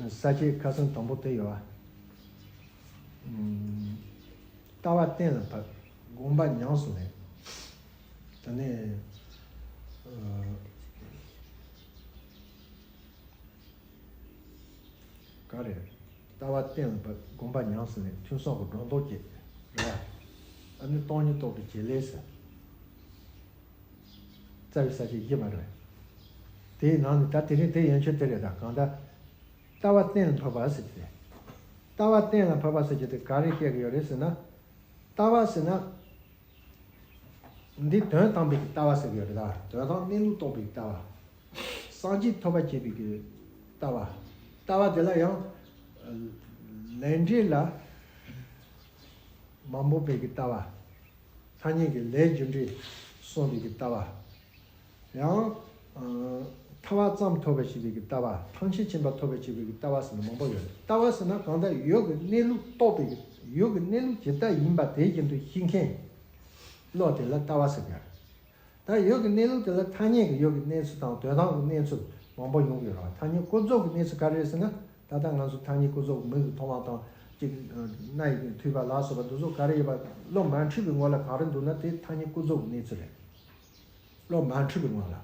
ས་བཅད་ཁ་སང་དང་པོ་དེ་ཡོད་པ། ལྟ་བ་གཏན་ལ་ཕབ། སྒོམ་པ་ཉམས་སུ་ལེན། དེ་ནས་ག་རེ། ལྟ་བ་གཏན་ལ་ཕབ། སྒོམ་པ་ཉམས་སུ་ལེན། ཐོས་བསམ་གྱི་སྒྲོ་འདོགས་བཅད། རེད་བ། ཨ་ནི་སྟོང་ཉིད་རྟོགས་པའི་བྱེད་ལས་ཟེར། རྩ་བའི་ས་བཅད་བཞི་མ་རེད། དེའི་ནང་ནས་ད་དེ་རིང་དེ་ཡན་ཆོད་དེ་རེད་ད། གང་ལྟར་ལྟ་བ་གཏན་ལ་ཕབ་པ་ཟེར་གྱི་རེད། ལྟ་བ་གཏན་ལ་ཕབ་པ་ཟེར་གྱི་དེ་ག་རེ་བཤད་ཀྱི་ཡོད་རེད་ཟེར་ན། ལྟ་བ་ཟེར་ན། འདི་དོན་དམ་པའི་ལྟ་བ་ཟེར་གྱི་ཡོད་རེད་ད། དོན་དམ་གནས་ལུགས་རྟོགས་པའི་ལྟ་བ། སངས་རྒྱས་ཐོབ་པར་བྱེད་པའི་གི་ལྟ་བ། ལྟ་བ་དེ་ལ་ཡང་ལས་འབྲས་ལ་མ་རྨོངས་པའི་གི་ལྟ་བ། ཐ་སྙད་ཀྱི་ལས་རྒྱུ་འབྲས་གསུངས་པའི་གི་ལྟ་བ། ཡང་ཐར་པ་ཙམ་ཐོབ་པར་བྱེད་པའི་གི་ལྟ་བ། ཐམས་ཅད་མཁྱེན་པ་ཐོབ་པར་བྱེད་པའི་གི་ལྟ་བ་ཟེར་ནས་མང་པོ་ཡོད་རེད། ལྟ་བ་ཟེར་ན་གང་ལྟར་ཡུལ་གྱི་གནས་ལུགས་རྟོགས་པའི་གི་ཡུལ་གྱི་གནས་ལུགས་ཇི་ལྟར་ཡིན་པ་དེ་བཞིན་དུ་ཤེས་མཁན་བློ་དེ་ལ་ལྟ་བ་ཟེར་གི་རེད། ད་ཡུལ་གྱི་གནས་ལུགས་དེ་ལ་ཐ་སྙད་ཀྱི་ཡུལ་གྱི་གནས་ཚུལ་དང་དོན་དམ་གྱི་གནས་ཚུལ་མང་པོ་ཡོང་གི་ཡོད་རེད་བ། ཐ་སྙད་ཀུན་རྫོབ་ཀྱི་གནས་ཚུལ་ག་རེ་རེད་ཟེར་ན། ད་ལྟ་ང་ཚོ་ཐ་སྙད་ཀུན་རྫོབ་ཀྱི་མིག་གིས་མཐོང་བ་དང་གཅིག་རྣ་ཡིས་ཐོས་པ་ལ་སོགས་པ་འདི་ཚོ་ག་རེ་ཡོད་པ། བློ་མ་འཁྲུལ་པའི་ངོ་ལ་ག་རེ་འདུག་ན་དེ་ཐ་སྙད་ཀུན་རྫོབ་ཀྱི་གནས་ཚུལ་རེད། བློ་མ་འཁྲུལ་པའི་ངང་ལ།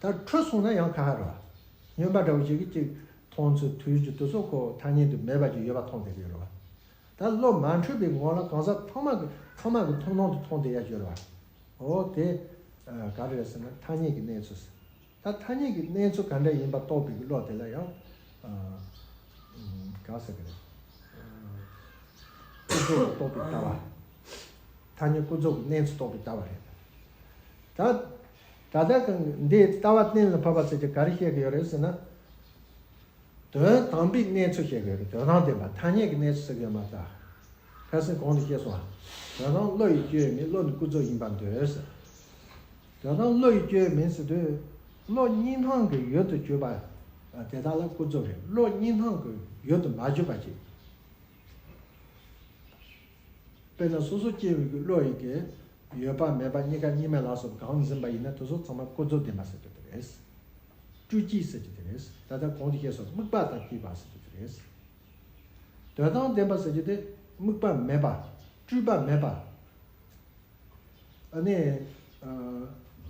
ད་འཁྲུལ་སོང་ན་ཡང་ཁ་ཁ་རེད་བ། སྨྱོན་པ་འདྲ་བོ་ཞིག་གིས་ཅིག་མཐོང་ཚུལ་ཐོས་རྒྱུ་དེ་ཚོ་ཁོ་ཐ་སྙད་དུ་མེད་པ་ཅིག་ཡོད་པ་མཐོང་བསྡད་ཀྱི་ཡོད་རེད་བ། ད་བློ་མ་འཁྲུལ་པའི་ངང་ལ་གང་ཟག་ཚང་མ་གི་ཚང་མ་གི་ཐུན་མོང་དུ་མཐོང་བསྡད་ཡ་ཅིག་ཡོད་རེད་བ། འོ་དེ་ག་རེ་རེད་ཟེར་ན་ཐ་སྙད་ཀྱི་གནས་ཚུལ། ད་ཐ་སྙད་ཀྱི་གནས་ཚུལ་ག་འདྲ་ཡིན་པ་རྟོགས་པའི་གི་བློ་དེ་ལ་ཡང་ག་ཟེར་གི་རེད། ཀུན་རྫོབ་ལ་རྟོགས་པའི་ལྟ་བ། ཐ་སྙད་ཀུན་རྫོབ་ཀྱི་གནས་ཚུལ་རྟོགས་པའི་ལྟ་བ་རེད། ད་ད་ལྟ་གི་འདི་ལྟ་བ་གཏན་ལ་ཕབ་པ་ཟེར་གྱི་ག་རེ་བཤད་གི་ཡོད་རེད་ཟེར་ན། དོན་དམ་པའི་གནས་ཚུལ་བཤད་གི་ཡོད་རེད། དོན་དམ་བདེན་པ་ཐ་སྙད་ཀྱི་གནས་ཚུལ་ཟེར་གི་ཡོད་མ་རེད། ཁ་སང་གོང་དུ་བཤད་སོང་བ། དོན་དམ་བློ་ཡིས་བཅོས་མིན་བློ་ནི་ཀུན་རྫོབ་ཡིན་པར་འདོད་ཟེར། དོན་དམ་བློ་ཡིས་བཅོས་མིན་ཟེར་དུས། བློ་གཉིས་སྣང་གི་ཡུལ་དུ་གྱུར་པ་དེ་དག་ལ་ཀུན་རྫོབ་རེད། བློ་གཉིས་སྣང་གི་ཡུལ་དུ་མ་གྱུར་པ་ཅིག་དཔེར་ན་སོ་སོ་སྐྱེ་བོའི་གི་བློ་ཡི་གེ་ཡོད་པ་མེད་པ་གཉིས་ཀ་གཉིས་མེད་ལ་སོགས་པ་གང་འཛིན་པ་ཡིན་ན་དེ་ཚོ་ཚང་མ་ཀུན་རྫོབ་བདེན་པ་ཟེར་གྱི་དེ་རེད། སྤྲོས་བཅས་ཟེར་གྱི་དེ་རེད། ད་ལྟ་གོང་དུ་བཤད་སོགས་དམིགས་པ་དང་བཅས་པ་ཟེར་གྱི་དེ་རེད། དོན་དམ་བདེན་པ་ཟེར་གྱི་དེ་དམིགས་པ་མེད་པ། སྤྲོས་པ་མེད་པ། ཨ་ནི།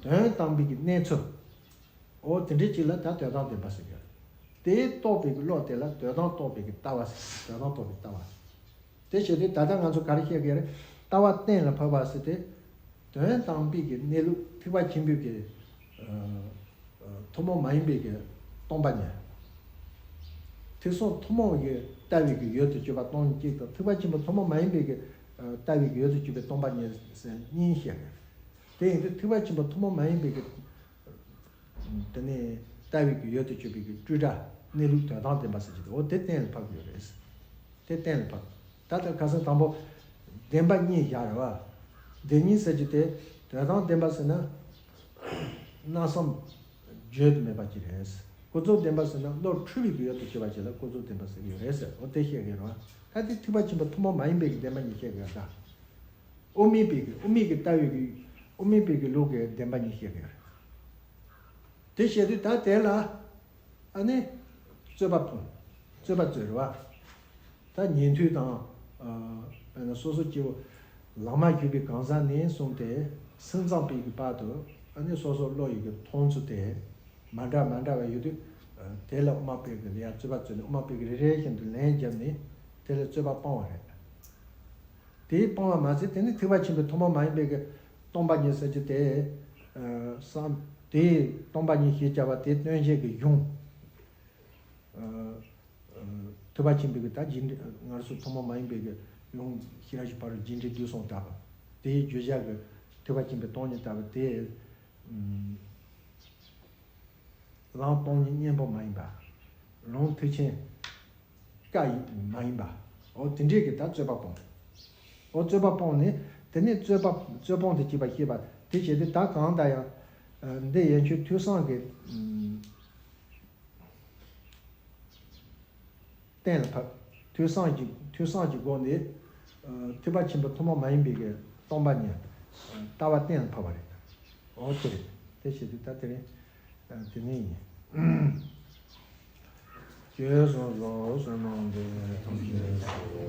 དོན་དམ་པའི་གི་གནས་ཚུལ། འོ་དེ་འདྲའི་ཅིག་ལ་ད་དོན་དམ་བདེན་པ་ཟེར་གྱི་རེད། དེ་རྟོགས་པའི་གི་བློ་དེ་ལ་དོན་དམ་རྟོགས་པའི་གི་ལྟ་བ་ཟེར། དོན་དམ་རྟོགས་པའི་ལྟ་བ། དེ་བྱས་ཏེ་ད་ལྟ་ང་ཚོ་ག་རེ་བཤད་ཀྱི་རེད། ལྟ་བ་གཏན་ལ་ཕབ་པ་ཟེར་ཏེ། དོན་དམ་པའི་གི་གནས་ལུགས་ཐེག་པ་ཆེན་པོའི་གི་ཐུན་མོང་མ་ཡིན་པའི་གི་སྟོང་པ་ཉིད། ཐེག་གསུམ་ཐུན་མོང་གི་ལྟ་བའི་གི་ཡུལ་དུ་གྱུར་པ་སྟོང་ཉིད་གཅིག་དང་ཐེག་པ་ཆེན་པོ་ཐུན་མོང་མ་ཡིན་པའི་གི་ལྟ་བའི་གི་ཡུལ་དུ་གྱུར་པའི་སྟོང་པ་ཉིད་ཟེར་གཉིས་བཤད་ཀྱི་རེད། དེ་ཡིན་དུས་ཐེག་པ་ཆེན་པོ་ཐུན་མོང་མ་ཡིན་པའི་གི་དེ་ནས་ལྟ་བའི་གི་ཡུལ་དུ་གྱུར་པའི་གི་སྤྲོས་བྲལ་གནས་ལུགས་དོན་དམ་བདེན་པ་ཟེར་གྱི་འདུག་འོ་དེ་གཏན་ལ་ཕབ་ཀྱི་ཡོད་རེད། དེ་གཏན་ལ་ཕབ། ད་ལྟ་ཁ་སང་དང་པོ་བདེན་པ་གཉིས་བཞག་རེད་བ། བདེན་གཉིས་ཟེར་གྱི་དེ་དོན་དམ་བདེན་པ་ཟེར་ན། སྣང་བསམ་བརྗོད་དུ་མེད་པ་ཅིག་རེད། ཀུན་རྫོབ་བདེན་པ་ཟེར་ན་བློ་འཁྲུལ་བའི་གི་ཡུལ་དུ་གྱུར་པ་ཅིག་ལ་ཀུན་རྫོབ་བདེན་པ་ཟེར་གྱི་ཡོད་རེད་ཟེར། འོ་དེ་བཤད་ཀྱི་ཡོད་རེད་བ། ད་དེ་ཐེག་པ་ཆེན་པོ་ཐུན་མོང་མ་ཡིན་པའི་གི་བདེན་པ་གཉིས་བཤད་ཀྱི་ཡོད་ད། དབུ་མའི་པའི་གི་དབུ་མའི་གི་ལྟ་བའི་གི་དབུ་མའི་པའི་གི་ལུགས་ཀྱི་བདེན་པ་གཉིས་བཤད་ཀྱི་ཡོད་རེད། དེ་བཤད་དུས་ད་དེ་ལ་ཨ་ནི་རྩོད་པ་ཕུང་། རྩོད་པ་རྩོད་རེད་བ། ད་ཉན་ཐོས་དང་། ཨ་དཔེར་ན་སོ་སོ་སྐྱེ་བོ་ བླ་མ་བརྒྱུད་པའི་གང་ཟག་ནས་གསུངས་ཏེ། སེམས་ཙམ་པའི་གི་བར་དུ་ཨ་ནི་སོ་སོ་བློ་ཡི་གི་མཐོང་ཚུལ་དེ་མ་འདྲ་མ་འདྲ་བ་ཡོད་དུས། ཨ་དེ་ལ་དབུ་མ་པའི་གི་ལས་རྩོད་པ་རྩོད་ནས། དབུ་མ་པའི་གི་རེ་རེ་བཞིན་དུ་ལན་བརྒྱབ་ནས་དེ་ལ་རྩོད་པ་སྤང་བ་རེད། དེ་སྤང་བ་མ་ཟད། དེ་ནི་ཐེག་པ་ཆེན་པོའི་ཐུན་མོང་མ་ཡིན་པའི་གི་སྟོང་པ་ཉིད་ཟེར་རྒྱུ་དེ། ཨ་བསམ། དེ་སྟོང་པ་ཉིད་ཞེས་བྱ་བ་དེ་སྟོན་བྱེད་ཀྱི་གཞུང་། ཨ་ཨ་ཐེག་པ་ཆེན་པོའི་གི་ད་རྒྱས་འབྲིང་། ང་རང་ཚོ་ཐུན་མོང་མ་ཡིན་པའི་གི་གཞུང་ཤེས་རབ་ཀྱི་ཕ་རོལ་རྒྱས་འབྲིང་བསྡུས་གསུམ་ལྟ་བུ། དེའི་བརྗོད་བྱ་གི་ཐེག་པ་ཆེན་པོའི་སྟོང་ཉིད་ལྟ་བུ་དེ། ཨ་ལམ་སྟོང་ཉིད་གཉེན་པོ་མ་ཡིན་པ། ལམ་ཐེག་ཆེན་བཀའ་ཡིན་མ་ཡིན་པ། འོ་དེ་འདྲའི་གི་ད་རྩོད་པ་སྤོང་། འོ་རྩོད་པ་སྤོང་ནས། དེ་ནས་རྩོད་པ། རྩོད་སྤོང་དུ་བྱེད་པ་ཤེས་པ་དེ་བྱས་ཏེ། ད་གང་ལྟར་ཡང་ཨ་འདི་ཡན་ཆོད་ཐོས་བསམ་གྱི་ཨ་གཏན་ལ་ཕབ། ཐོས་བསམ་གྱི། ཐོས་བསམ་གྱི་སྒོ་ནས་ཨ་ཐེག་པ་ཆེན་པོའི་ཐུན་མོང་མ་ཡིན་པའི་གི་སྟོང་པ་ཉིད་ཨ་ལྟ་བ་གཏན་ལ་ཕབ་པ་རེད། འོ་དེ་རེད། དེ་བྱེད་དུས་ད་དེ་རིང་ཨ་དེ་ནས་ཡིན། ཀྱེ་སོ་སོ་བསོད་ནམས་འདི་ཐམས་ཅད་